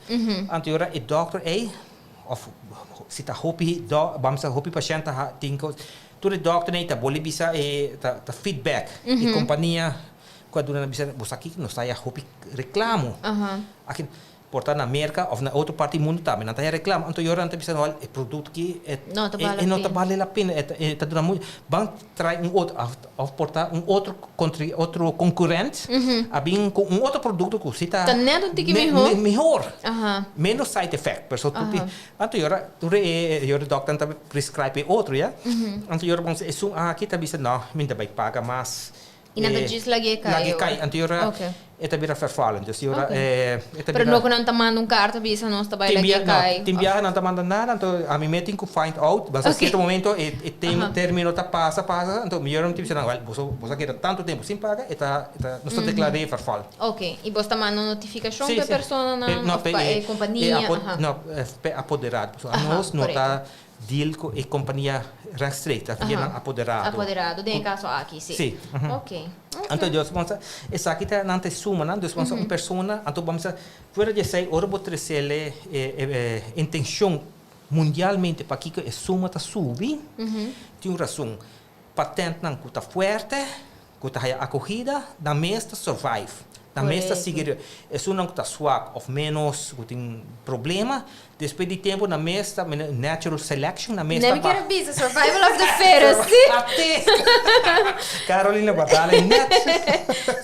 S2: Anto e ora e dòkter ei òf si ta hopi dò bam sa hopi pashènt ta tin kos, tur e dòkternan ei ta boli bisa e ta feedback e kompania. Ku a duna nan bisa, Bo sa kiko? Nos ta haya hopi reklamo. Aki por ta na Merka òf na otro parti di mundu tambe nan ta haya reklamo. Anto yora nan ta bisa, Wèl, e produkto aki e e no ta bale la pena, e ta duna muchu. Ban trae un otro òf por ta un otro kontri otro konkurent a bin ku un otro produkto ku si ta
S1: Ta nèt un tiki mihó.
S2: Mihor. Ménos side effect. Pasobra tur tin. Anto yora tur e yora dòkternan ta prescribe e otro ya. Anto yora bon esun aki ta bisa, No, mi no ta bai paga mas.
S1: I nan ta djis lag'é kai
S2: Lag'é
S1: ora.
S2: kai, anto e ora
S1: Ok.
S2: e ta bira vervallen. Dus e ora
S1: Ok.
S2: e ta
S1: Pero
S2: bira
S1: no ku nan ta manda un karta bisa nos ta bai
S2: Tin
S1: lag'é
S2: bia, no,
S1: kai
S2: tin
S1: of
S2: biaha nan ta manda nada, anto ami mes tin ku find out, basta
S1: Ok.
S2: sierto momento e e tem
S1: Aha.
S2: termino ta pasa pasa, anto mi yora mi tin bisa nan, wèl, boso boso a keda tantu tempu sin paga, e ta e ta nos ta deklar'é verval.
S1: Ok, i bos ta manda un notifikashon
S2: Sí,
S1: pa e
S2: sí.
S1: personanan
S2: Pe no
S1: of
S2: pe
S1: pa
S2: e
S1: e
S2: e
S1: kompania?
S2: apo
S1: Aha.
S2: no, p'e apoderado, pasobra
S1: Aha,
S2: anos no
S1: korekto.
S2: ta Deal cu e compania rechtstreeks, ta via nan apoderado.
S1: Apoderado, den e caso aki, si.
S2: Si.
S1: Ok.
S2: Anto Dios bo sa, esaki ta nan ta e sumanan, dus bo sa un persona, anto bo sa, fuera di esei ora bo trecele e intencion mundialmente pakico e suma ta subi, tin un rason. Patentnan cu ta fuerte, Ku ta haya akogida, nan mes ta survive. Nan mes ta sigui riba. Esunnan ku ta swak òf ménos, ku tin problema, despues di tempu nan mes ta, natural selection, nan mes ta
S1: Nan mi kier a bisa survival of the fittest, si.
S2: Ate! Carolina bo a dal e net.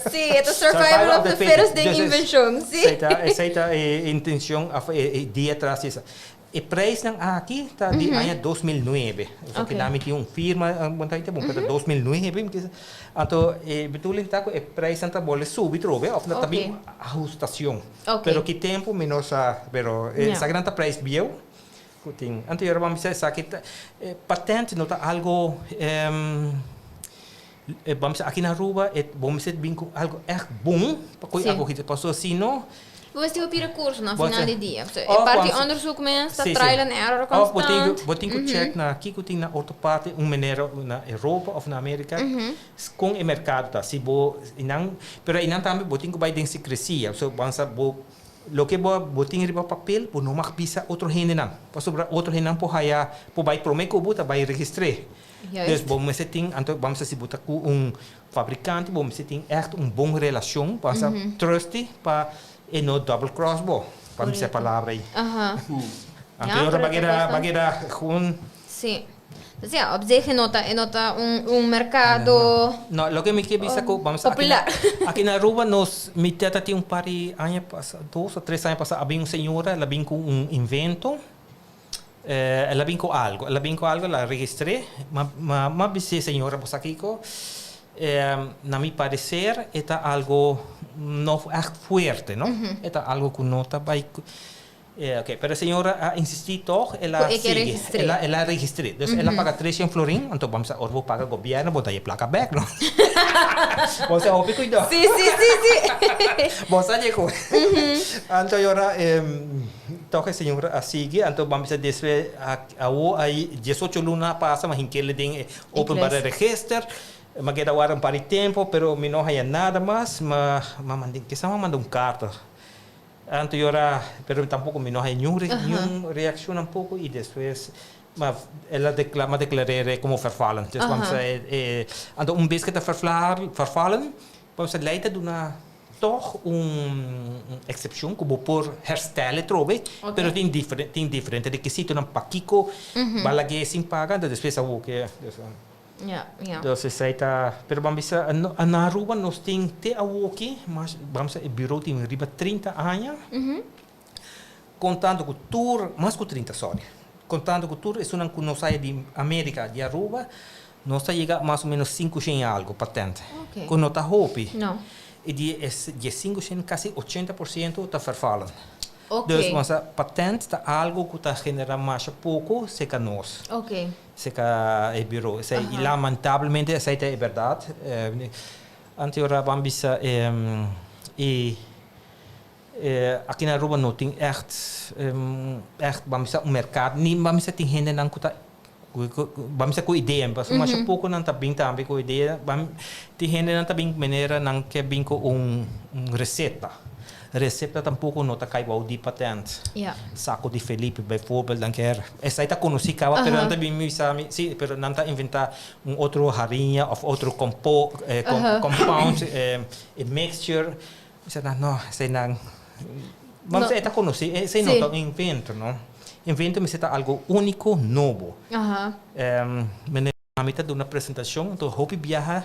S1: Si, e ta survival of the fittest den invenshon, si.
S2: Esei ta e intencion òf e idea tras di esaki. E prijsnan aki ta di aña 2009. Pasobra ki mi tin un firma, bo ta bon, pero 2009 mi kisa. Anto e bedoeling ta ku e prijsnan ta bolbe subi trobe of ta bin ahustacion. Pero ki tempo mi no sa, pero esakinan ta prijs bieu ku tin. Anto yora bo a bisa esaki ta, patent no ta algo. Ban bisa aki na Aruba e bo mester bin ku algo ègt bon pa koe akohida pasobra si no.
S1: Bo mester hopi rekurso na final di dia. So e parti onderzoek mes ta trial and error konstant.
S2: Òf bo tin ku check na kiko tin na otro parti un manera na Europa òf na Amerika kon e merkado ta si bo einan pero einan tambe bo tin ku bai den sekresia so ban sa bo loke bo bo tin riba papel bo no mag bisa otro hendenan pasobra otro hendenan por haya por bai prome ku bo ta bai registr'é. Dus bo mester tin, anto bamos a si bo ta ku un fabrikante, bo mester tin ègt un bon relashon, bo sa trusty pa e no double cross bo, pa mi sa e palabra ei. Anto e ora ba keda, ba keda gewoon.
S1: Sí. Dus ja, op zich e no ta, e no ta un, un merkado.
S2: No, loke mi ke bisa ku, bamos a,
S1: Popular.
S2: aki na Aruba nos, mi tata tin un par di aña pasa, dos o tres aña pasa, a bin un señora, el a bin ku un invento. El a bin ku algu, el a bin ku algu, el a registr'é. Ma, ma, m'a bis'é, Señora, bo sa kiko? Na mi parecer e ta algu no ègt fuerte, no? E ta algu ku no ta bai ku. Oké, pero e señora a insistí tòg, el a
S1: Ku e ke
S2: sigui.
S1: registr'é.
S2: El a, el a registr'é. Dus el a paga treshen florin, anto bo a bisa ora bo paga gobièrnu bo ta e plaka bèk, no? Bo sa hopi kuidou.
S1: Sí, sí, sí, sí.
S2: Bo sa dje ku. Anto e ora. Tok e señor a sigui, anto ban bisa despues awo ay diesocho luna a pasa ma hinkele den e openbare register, ma keda wara un par di tempo pero mi no haya nada mas, ma ma manda kisa ma manda un karta, anto yora pero tampoco mi no haya niun niun reaccion tampoco y despues ma el a declara ma declar'e como vervallen, dus ban bisa e anto un bes ke ta vervallen ban bisa ley ta duna. Tog un eksepshon ku bo por herstel atrobe, pero tin tin diferente rekisitonan pakiko bo a lag'é sin paga, anto despues a wok dus esei ta, pero ban bisa na Aruba nos tin te awoki mas ban bisa e buro tin riba 30 aña kontando ku tur, mas ku 30 sorry, kontando ku tur esunnan ku nos haya di Amerika di Aruba Nos ta yega mas o menos 500 i algo patent, ku no ta hopi. I di e 500 kasi 80% ta vervallen. Dus nos a patent ta algo ku ta genera masha poko serka nos, serka e buro. Esei i lamentablemente esei ta e bèrdat. Antes ora ban bisa e aki na Aruba no tin ègt ègt ban bisa un merkado ni ban bisa tin hendenan ku ta Ban bisa ku idea, pasobra masha poko nan ta bin tambe ku idea. Ban tin hendenan ta bin manera nan ke bin ku un reseta. Resepta tampoko no ta kai bou di patent. Sako di Felipe bijvoorbeeld nan kier, esei ta konosí kaba pero nan ta bin bisa mi, si, pero nan ta inventá un otro hariña òf otro kompo compound, e mixture. Mi sa nan, no, esei nan, ban bisa e ta konosí, esei no ta un invento, no. Invento mester ta algo úniko, nobo. Mene ami ta duna presentashon, anto hopi biaha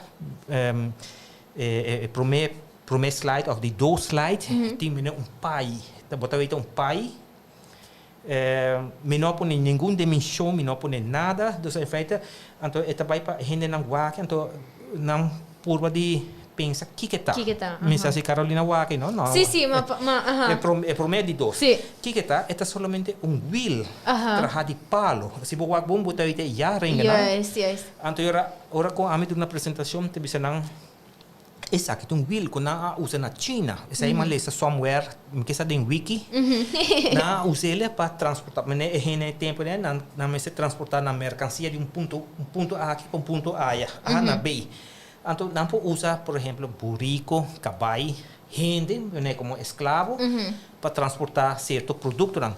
S2: e promé promé slide òf di dos slide tin mene un pai, bo ta weta un pai, mi no a pone ningun dimenshon, mi no a pone nada, dus en feite anto e ta bai pa hendenan wak, anto nan purba di pensa kiko e ta.
S1: Kiko e ta,
S2: Mi sa si Carolina wak no, no.
S1: Sí, sí, ma, ma, aha.
S2: E promé di dos.
S1: Sí.
S2: Kiko e ta? E ta solamente un wiel
S1: Aha.
S2: traha di palo. Si bo wak bon bo ta wete ya rengenan.
S1: Juist, juist.
S2: Anto e ora, ora ku ami duna presentashon ta bisa nan. Esaki ta un wiel ku nan a usa na China. Esei mi a lesa somewhere, mi ke sa den wiki. Nan a us'el pa transportá. Manera e hende e tempu ei nan nan mester transportá nan merkansia di un punto un punto aki pa un punto aya, A na B. Anto nan por usa por ehemplo buriko, kabai, hende manera komo esklabo pa transportá sierto produktonan.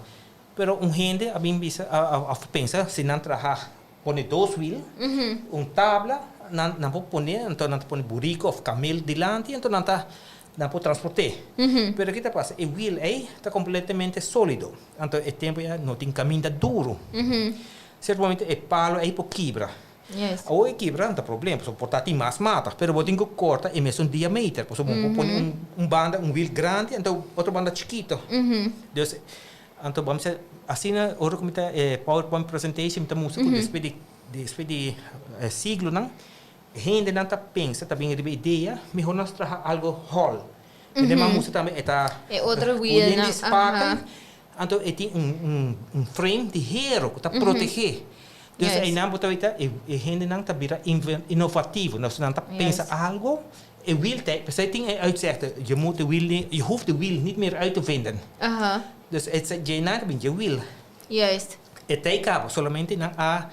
S2: Pero un hende a bin bisa a a pensa si nan traha pone dos wiel, un tabla, nan nan por pone, anto nan ta pone burico of camel dilanti, anto nan ta nan por transport'é. Pero ki ta pasa? E wiel ei ta completamente solido, anto e tempo ya no tin caminda duro. Cierto momento e palo ei por kibra. Awor e kibra no ta problema, pasobra por ta tin mas mata, pero bo tin ku korta e mesun diameter, pasobra bo por pone un un banda, un wiel grandi, anto otro banda chikito. Dus Anto bo a bisa asina ora ku mi ta e powerpoint presentation mi ta mustra ku despues di despues di siglonan hendenan ta pensa ta bin riba idea mihor nos traha algo hòl. Mi a mustra tambe e ta
S1: E otro
S2: ku yen
S1: wielnan
S2: di spakel anto e tin un un frame di hero ku ta protegé. Dus einan bo ta wita e e hendenan ta bira innovativo. Dus nan ta pensa algo, e wiel ta, p'esei tin e uitzegde, je moet de wiel niet, je hoeft de wiel niet meer uit te vinden. Dus e djeinan ta bin dje wiel. E ta e kaba, solamente nan a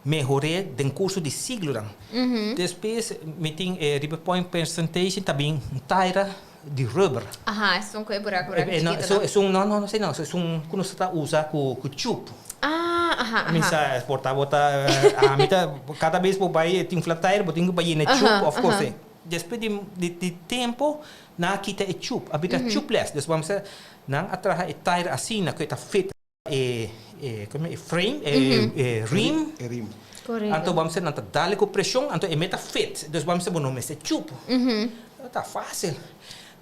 S2: mehor'é den kurso di siglonan. Despues mi tin e riba point presentation ta bin un taira di rubber.
S1: Aha, esun ku e buraku buraku chikito no?
S2: Esun, no, no, no, esun ku nos ta usa ku chup.
S1: Ah, aha, aha.
S2: Mi sa por ta bo ta, ami ta, kada bes bo bai tin flat tire bo tin ku bai yena chup òf kos ei. Despues di di tempo nan a kita e chup, a bira chupless. Des bo a nan a traha e tire asina ku e ta fit e e como e frame e e rim.
S3: E rim.
S1: Correcto.
S2: Anto bo a mester nan ta dale cu presion anto e meta fit. Dus bo a mester bo no mester chup. Ta facil.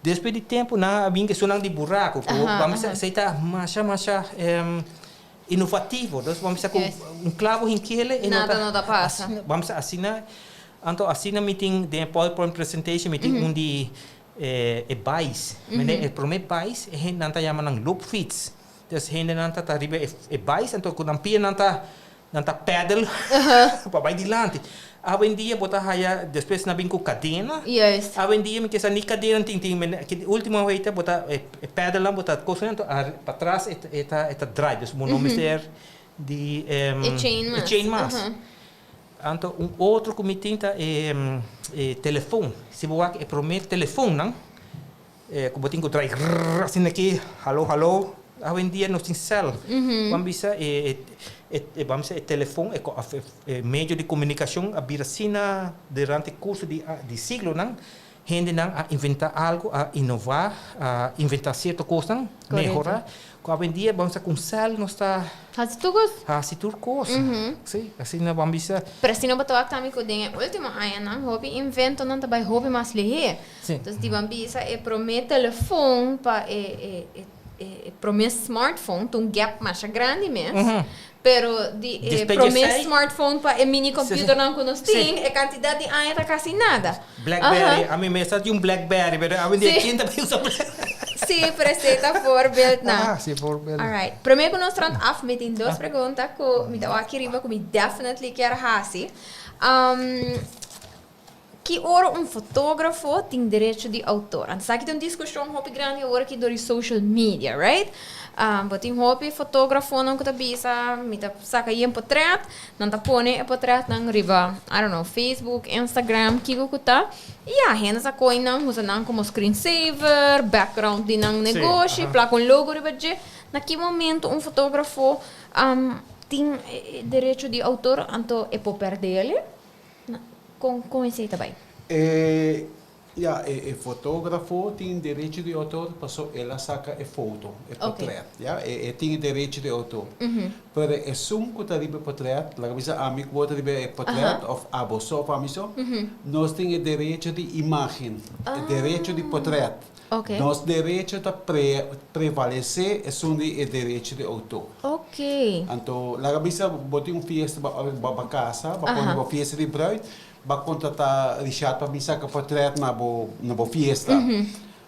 S2: Despues di tempo nan a bin cu esunnan di buraco cu bo a mester esey ta masha masha innovativo. Dus bo a mester cu un clavo hinkele e no ta
S1: Nada no ta pasa.
S2: Bo a mester asina anto asina mi tin den e powerpoint presentation mi tin un di e bais. Mende e prome bais e hende nan ta yama nan loopfiets. Dus hendenan ta ta riba e bais anto ku nan pia nan ta nan ta pedal pa bai dilanti. Awendia bo ta haya despues nan bin ku kadena. Awendia mi kisa ni kadena tin tin ultimo ahorita bo ta e pedalnan bo ta kosa anto patras e ta e ta draai dus bo no mester di
S1: E chain mas.
S2: E chain mas. Anto un otro ku mi tin ta e telefon. Si bo wak e prome telefonnan. Ku bo tin ku trai grrrr asina aki, halo halo. Awendia nos tin sèl. Ban bisa e e ban bisa e telefon e òf e medio di komunikashon a bira asina durante kurso di di siglonan hendenan a inventá algu, a inová, a inventá sierto kosnan, mehorá. Ku awendia ban bisa ku un sèl nos ta
S1: Hasi tur kos.
S2: Hasi tur kos. Sí, asina ban bisa.
S1: Pero asina bo ta wak tambe ku den e último añanan hopi inventonan ta bai hopi mas lihé.
S2: Sí.
S1: Entonces di ban bisa e promé telefon pa e e e e promé smartphone ta un gap masha grandi mes. Pero di e
S2: Despues
S1: promé
S2: djesei.
S1: smartphone pa e mini computernan ku nos tin e kantidat di aña ta kasi nada.
S2: Blackberry, ami mes ta di un Blackberry, pero awendia
S1: Sí.
S2: ken ta bay usa Blackberry?
S1: Sí, pero esei ta voorbeeldnan.
S2: Ah, sí, voorbeeld.
S1: Alright. Promé ku nos rond af, mi tin dos pregunta ku mi ta wak aki riba ku mi definitely kier hasi. Um, Ki ora un fotógrafo tin derecho di outor? Anto esaki ta un diskushon hopi grandi awor aki dor di social media, right? Bo tin hopi fotógrafonan ku ta bisa mi ta saka yen potrèt, nan ta pone e potrètnan riba, I don't know, Facebook, Instagram, kiko ku ta. I ya, hende sa koi nan, usa nan komo screensaver, background di nan negoshi, plaka un logo riba dje. Na ki momento un fotógrafo tin derecho di outor anto e por pèrdè el? Kon kon esei ta bai?
S3: E ya e e fotografo tin derecho di outor paso el a saka e foto, e potret, ya e e tin e derecho di outor. Pero esun ku ta riba e potret, laga bisa ami ku bo ta riba e potret òf abo so òf ami so, nos tin e derecho di imagen, e derecho di potret. Nos derecho ta pre prevalesé esun di e derecho di outor. Anto laga bisa bo tin un fiesta ba ba ba casa, ba pone bo fiesta di bruid, ba contrata Richard pa bin saca portret na bo na bo fiesta.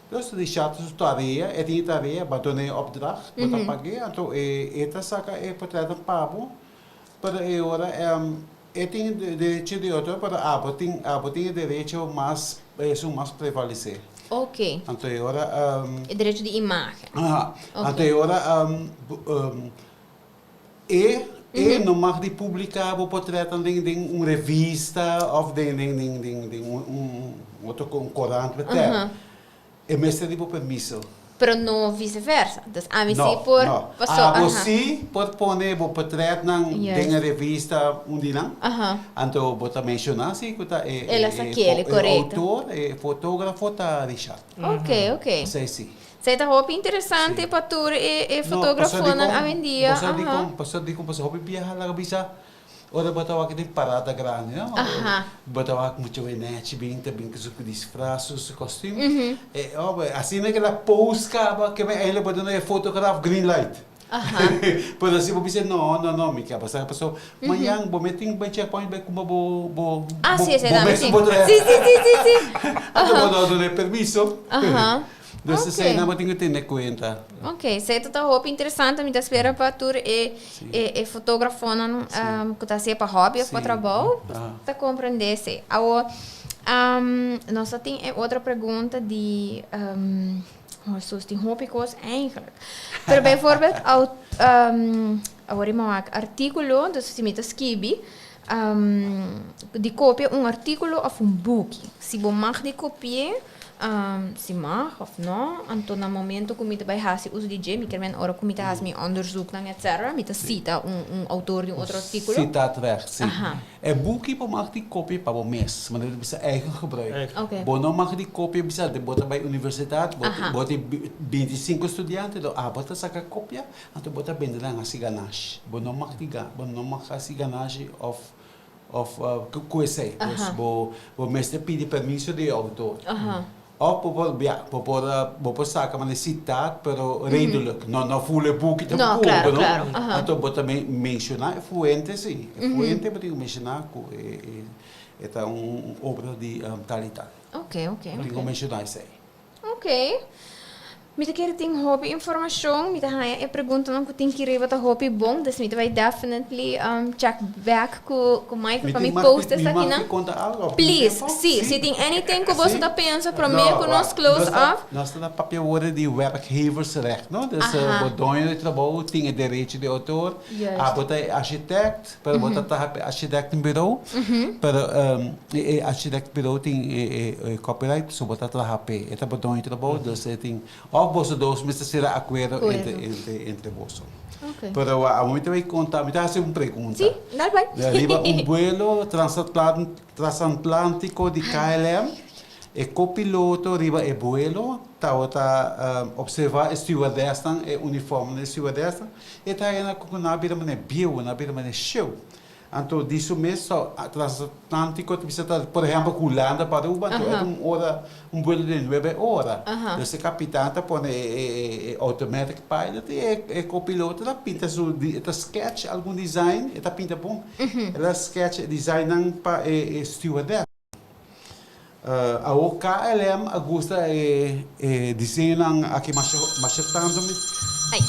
S3: Dus Richard su tarea, e tin e tarea, ba duna e opdracht, bo ta pag'é, anto e e ta saca e portretnan pa bo, pero e ora e tin derecho di outor, pero abo tin abo tin e derecho mas esun mas prevalesé.
S1: Ok.
S3: Anto e ora.
S1: E derecho di imagen.
S3: Aha. Anto e ora e e no mag di publica bo potretnan den den un revista of den den den den den un un otro un corant beter. E mester di bo permiso.
S1: Pero no vice versa. Dus ami si por.
S3: No,
S1: paso,
S3: abo
S1: aha.
S3: si por pone bo potretnan
S1: Juist.
S3: den e revista un di nan.
S1: Aha.
S3: Anto bo ta menciona si cu ta e
S1: El a
S3: e
S1: saquele,
S3: e
S1: correcto.
S3: autor, e fotografo ta Richard.
S1: Ok, ok.
S3: Esey si.
S1: Esey ta hopi interesante
S3: Si.
S1: pa tur e e
S3: No, pasobra
S1: fotografonan
S3: dicon,
S1: awendia.
S3: pasobra
S1: Aha.
S3: dicon, pasobra dicon, pasobra hopi biaha laga bisa Ora bo ta wak den parada grandi, no?
S1: Aha.
S3: Bo ta wak mucha wenechi bin ta bin ku su disfras, su su kostuum. E obe, asina ke la pose kaba, ke men eindelijk bo duna e fotograaf green light.
S1: Aha.
S3: Pero si bo bisa no, no, no, mi ke a pasa paso mañan bo me tin bai checkpoint bai kuma bo bo
S1: Ah,
S3: bo
S1: si, esei
S3: bo
S1: tambe
S3: mes
S1: si.
S3: bo traha.
S1: Si, si, si, si, si.
S3: Anto bo no duna e permiso.
S1: Aha.
S3: Dus esei nan bo tin ku tene kuenta.
S1: Ok, esei ta hopi interesante. Mi ta spera pa tur e e fotógrafonan ku ta hasié pa hòbi òf pa trabou ta komprendé esei. Awor, nos ta tin e otro pregunta di, Hesus, tin hopi kos eigenlijk. Pero bijvoorbeeld, awor i mawak artíkulo, dus si mi ta skibi, di kopia un artíkulo òf un buki. Si bo mag di kopi'é, si mag òf no, anto na momento ku mi ta bai hasi uso di dje, mi kier men ora ku mi ta hasi mi onderzoeknan etcetera, mi ta sita un outor di un otro artíkulo.
S3: Citaatrecht, si. E buki bo mag di kopia pa bo mes, manera di bisa eigen gebruik. Bo no mag di kopia bisa bo ta bai universidat, bo tin 25 studiante, do abo ta saka kopia, anto bo ta bende nan hasi ganashi. Bo no mag di bo no mag hasi ganashi òf òf ku esei. Dus bo bo mester pidi permiso di e outor. Òf bo por ya bo por bo por saka manera sitaat pero redelijk, no no ful e buki
S1: No,
S3: tampoko
S1: claro,
S3: no.
S1: claro. Aha.
S3: Anto bo ta menshoná e fuente si, e fuente bo tin ku menshoná ku e e e ta un obra di tal i tal.
S1: Ok, ok,
S3: Bo tin ku
S1: ok.
S3: menshoná esei.
S1: Ok. Mi ta kere tin hopi informacion, mi ta haña e preguntanan cu tin ki riba ta hopi bon, dus mi ta bay definitely check back cu cu Michael pa mi post
S3: Mi mag
S1: esakinan.
S3: di conta algo of tin
S1: Please,
S3: tempo?
S1: si, si tin anything cu boso
S3: Si?
S1: ta pensa prome
S3: No,
S1: cu nos
S3: wak,
S1: close
S3: nos ta
S1: off.
S3: nos ta papia awor di werkgeversrecht, no? Dus bo doño di trabou tin e derecho di autor,
S1: Juist.
S3: abo ta e architect, Pero bo ta traha pa e architectenbureau, pero e architectenbureau tin e copyright, so bo ta traha p'e. E ta bo doño trabou, dus e tin, of boso dos mester sera akuerdo entre boso. Pero awor mi ta bay konta, mi ta hasi un pregunta.
S1: Si, dal bay.
S3: Riba un buelo transatlántico di KLM, E kopiloto riba e buelo tabata observá e stewardessnan, e uniformnan di e stewardessnan, e ta haña ku nan a bira manera bieu, nan a bira manera sheu. Anto di su mes transatlántico ta bisa ta, por ehèmpel ku Hulanda pa Aruba, anto e ta un ora, un buelo di nuebe ora. Dus e kapitan ta pone e automatic pilot i e kopiloto ta pinta su, e ta sketch algun design, e ta pinta bon, el a sketch e designnan pa e stewardess. Awor KLM a gusta e diseñonan aki masha masha tanto mi.
S1: Ay.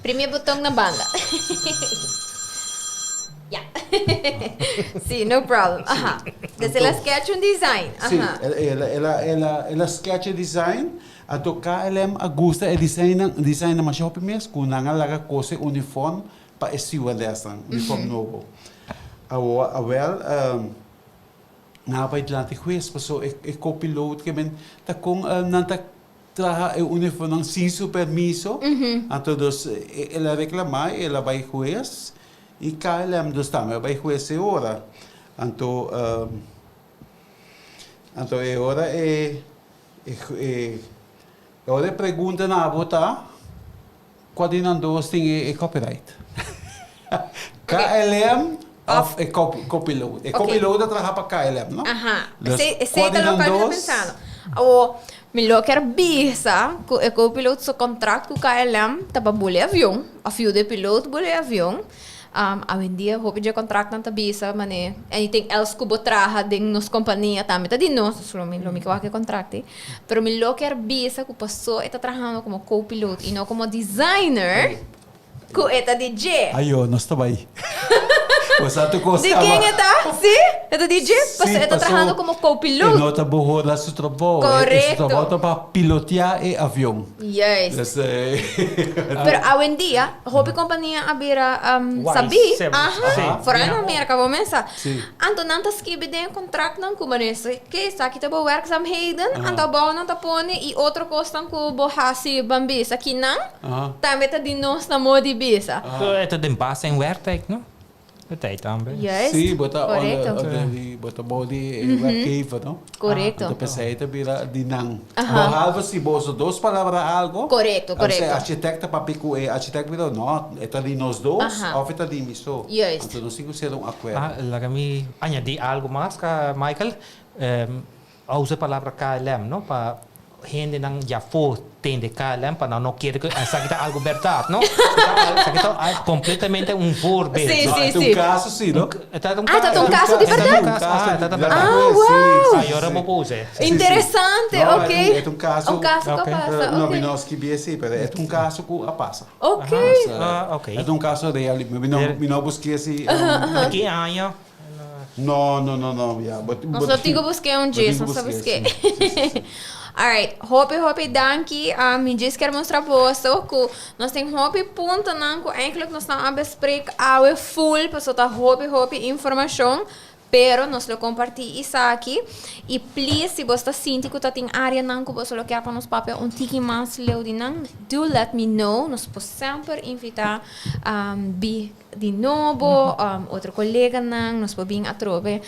S1: Primi e boton na banda. Ya. Sí, no problem. Aha. Dus el a sketch un design.
S3: Sí,
S1: Aha.
S3: el el a el a el a sketch e design, anto KLM a gusta e diseñonan designnan masha hopi mes ku nan a laga kose uniform Pa e stewardessnan, uniform nobo. Awor, awel, nan a bai dilanti hues paso e copiloot ke men ta kon nan ta traha e uniformnan sin su permiso. Anto dus el a reclama y el a bai hues y KLM dus tambe a bai hues e ora. Anto, anto e ora e e ora e pregunta na bo ta. Kua di nan dos tin e copyright? KLM of e copiloot? E copiloot ta traha pa KLM, no?
S1: Aha. Esei ta loke mi ta pensando. Awor, mi lo kier bisa ku e copiloot su contract ku KLM ta pa bula e avion, of yuda e piloot bula e avion. Awendia hopi dje contractnan ta bisa manera anything else ku bo traha den nos kompania tambe ta di nos. Lo mi ke wak e contract ei. Pero mi lo kier bisa ku paso e ta trahando komo co-piloot i no komo designer ku e ta di dje.
S3: Ayo, nos ta bai. Bo sa tur kos
S1: Di
S3: kaba.
S1: ken e ta? Si? E ta di dje? Paso e ta trahando komo co-piloot.
S3: E no ta bohorda su trabou.
S1: Korekto.
S3: Su trabou ta pa pilotea e avion.
S1: Juist.
S3: Dus,
S1: Pero awendia hopi kompania a bira sabí. Aha. Foral na Merka bo mes sa. Anto nan ta skibi den e kontraktnan ku manera ke esaki ta bo werkzaamheden, anto abou nan ta pone i otro kosnan ku bo hasi ban bisa kinan tambe ta di nos na modo di bisa.
S2: E ta den base en werktijd, no? E tijd tambe.
S1: Juist.
S3: Sí, bo ta
S1: Correcto.
S3: onder di, bo ta bou di e werkgever, no?
S1: Correcto.
S3: Anto p'esei ta bira di nan. Behalve si boso dos palabra algo.
S1: Correcto, correcto.
S3: Si e architect ta papia cu e architect bira, no, e ta di nos dos of e ta di mi so.
S1: Juist.
S3: Anto nos tin cu sera un acuerdo.
S2: Ah, laga mi añadi algo mas, Michael. A usa e palabra KLM, no? Pa. Hendenan djafó tende KLM pa nan no kere ku esaki ta algu bèrdat, no? Esaki ta kompletamente un voorbeeld.
S1: Sí,
S3: No,
S1: sí,
S3: e ta un
S1: sí.
S3: kaso sí, no?
S2: E ta un
S1: Ah, ta un kaso di
S2: E ta un
S1: bèrdat?
S2: kaso, ah, ta bèrdat.
S1: Ah, wow!
S2: Ah, yora bo por usa.
S3: Sí, sí.
S1: Interesante,
S3: No,
S1: ok.
S3: e ta un kaso.
S1: Un kaso ku a
S2: Ok.
S1: pasa,
S3: No,
S1: ok.
S3: mi no skibí esei, pero e ta un kaso ku a pasa.
S1: Ok.
S2: Ah, ok.
S3: E ta un kaso real. Mi no busk'é así.
S2: Na ki aña?
S3: No, no, no, no, ya. Bo,
S1: Nos lo tin ku busk'é un djis, nos ta busk'é. Alright, hopi hopi danki. Mi djis kier mustra boso ku nos tin hopi puntonan ku eigenlijk nos no a bespreek awe full pasobra ta hopi hopi informashon, pero nos lo kompartí esaki. I please si boso ta sinti ku ta tin áreanan ku boso lo kier pa nos papia un tiki mas leu di nan, do let me know. Nos por semper invitá bi. Di nobo, otro coleganan, nos por bin atrobe,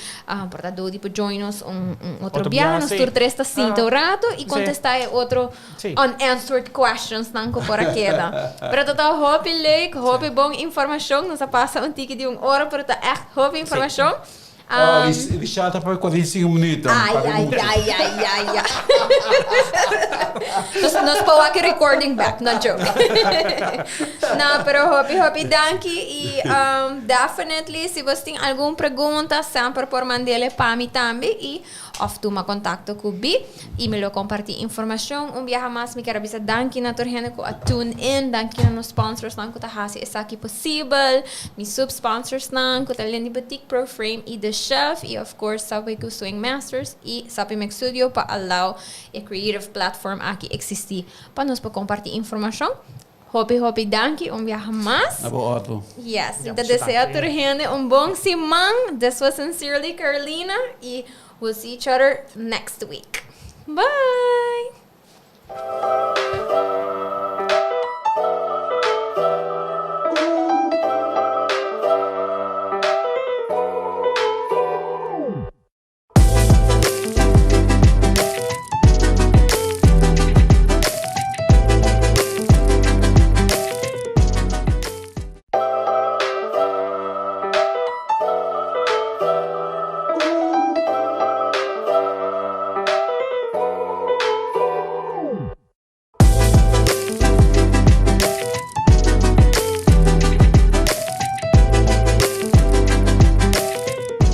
S1: por ta Dody por join nos un otro biaha, nos tur tres ta sinta un rato y contesta e otro unanswered questions nan cu por a keda. Pero ta ta hopi leuk, hopi bon informacion, nos a pasa un tiki di un ora, pero ta echt hopi informacion.
S3: Oh, Richard ta por 45 minuut.
S1: Ai, ai, ai, ai, ai, ai. Nos por wak e recording back, no joke. No, pero hopi, hopi danki. Y definitely, si bos tin algun pregunta, semper por mandele pa mi tambe. Y of tuma contacto cu bi. Y mi lo comparti informacion. Un biaha mas mi kier a bisa danki na tur hende cu a tune in. Danki na nos sponsorsnan cu ta haci esaki posibel. Mi sub-sponsorsnan cu ta Lindy Boutique, Pro Frame y The Chef. Y of course Subway cu Swing Masters y Sapi Mix Studio pa allow e creative platform aki existi pa nos por comparti informacion. Hopi hopi danki un biaha mas.
S3: Na bo ordo.
S1: Yes, mi ta desea tur hende un bon siman. This was Sincerely Carolina y we'll see each other next week. Bye!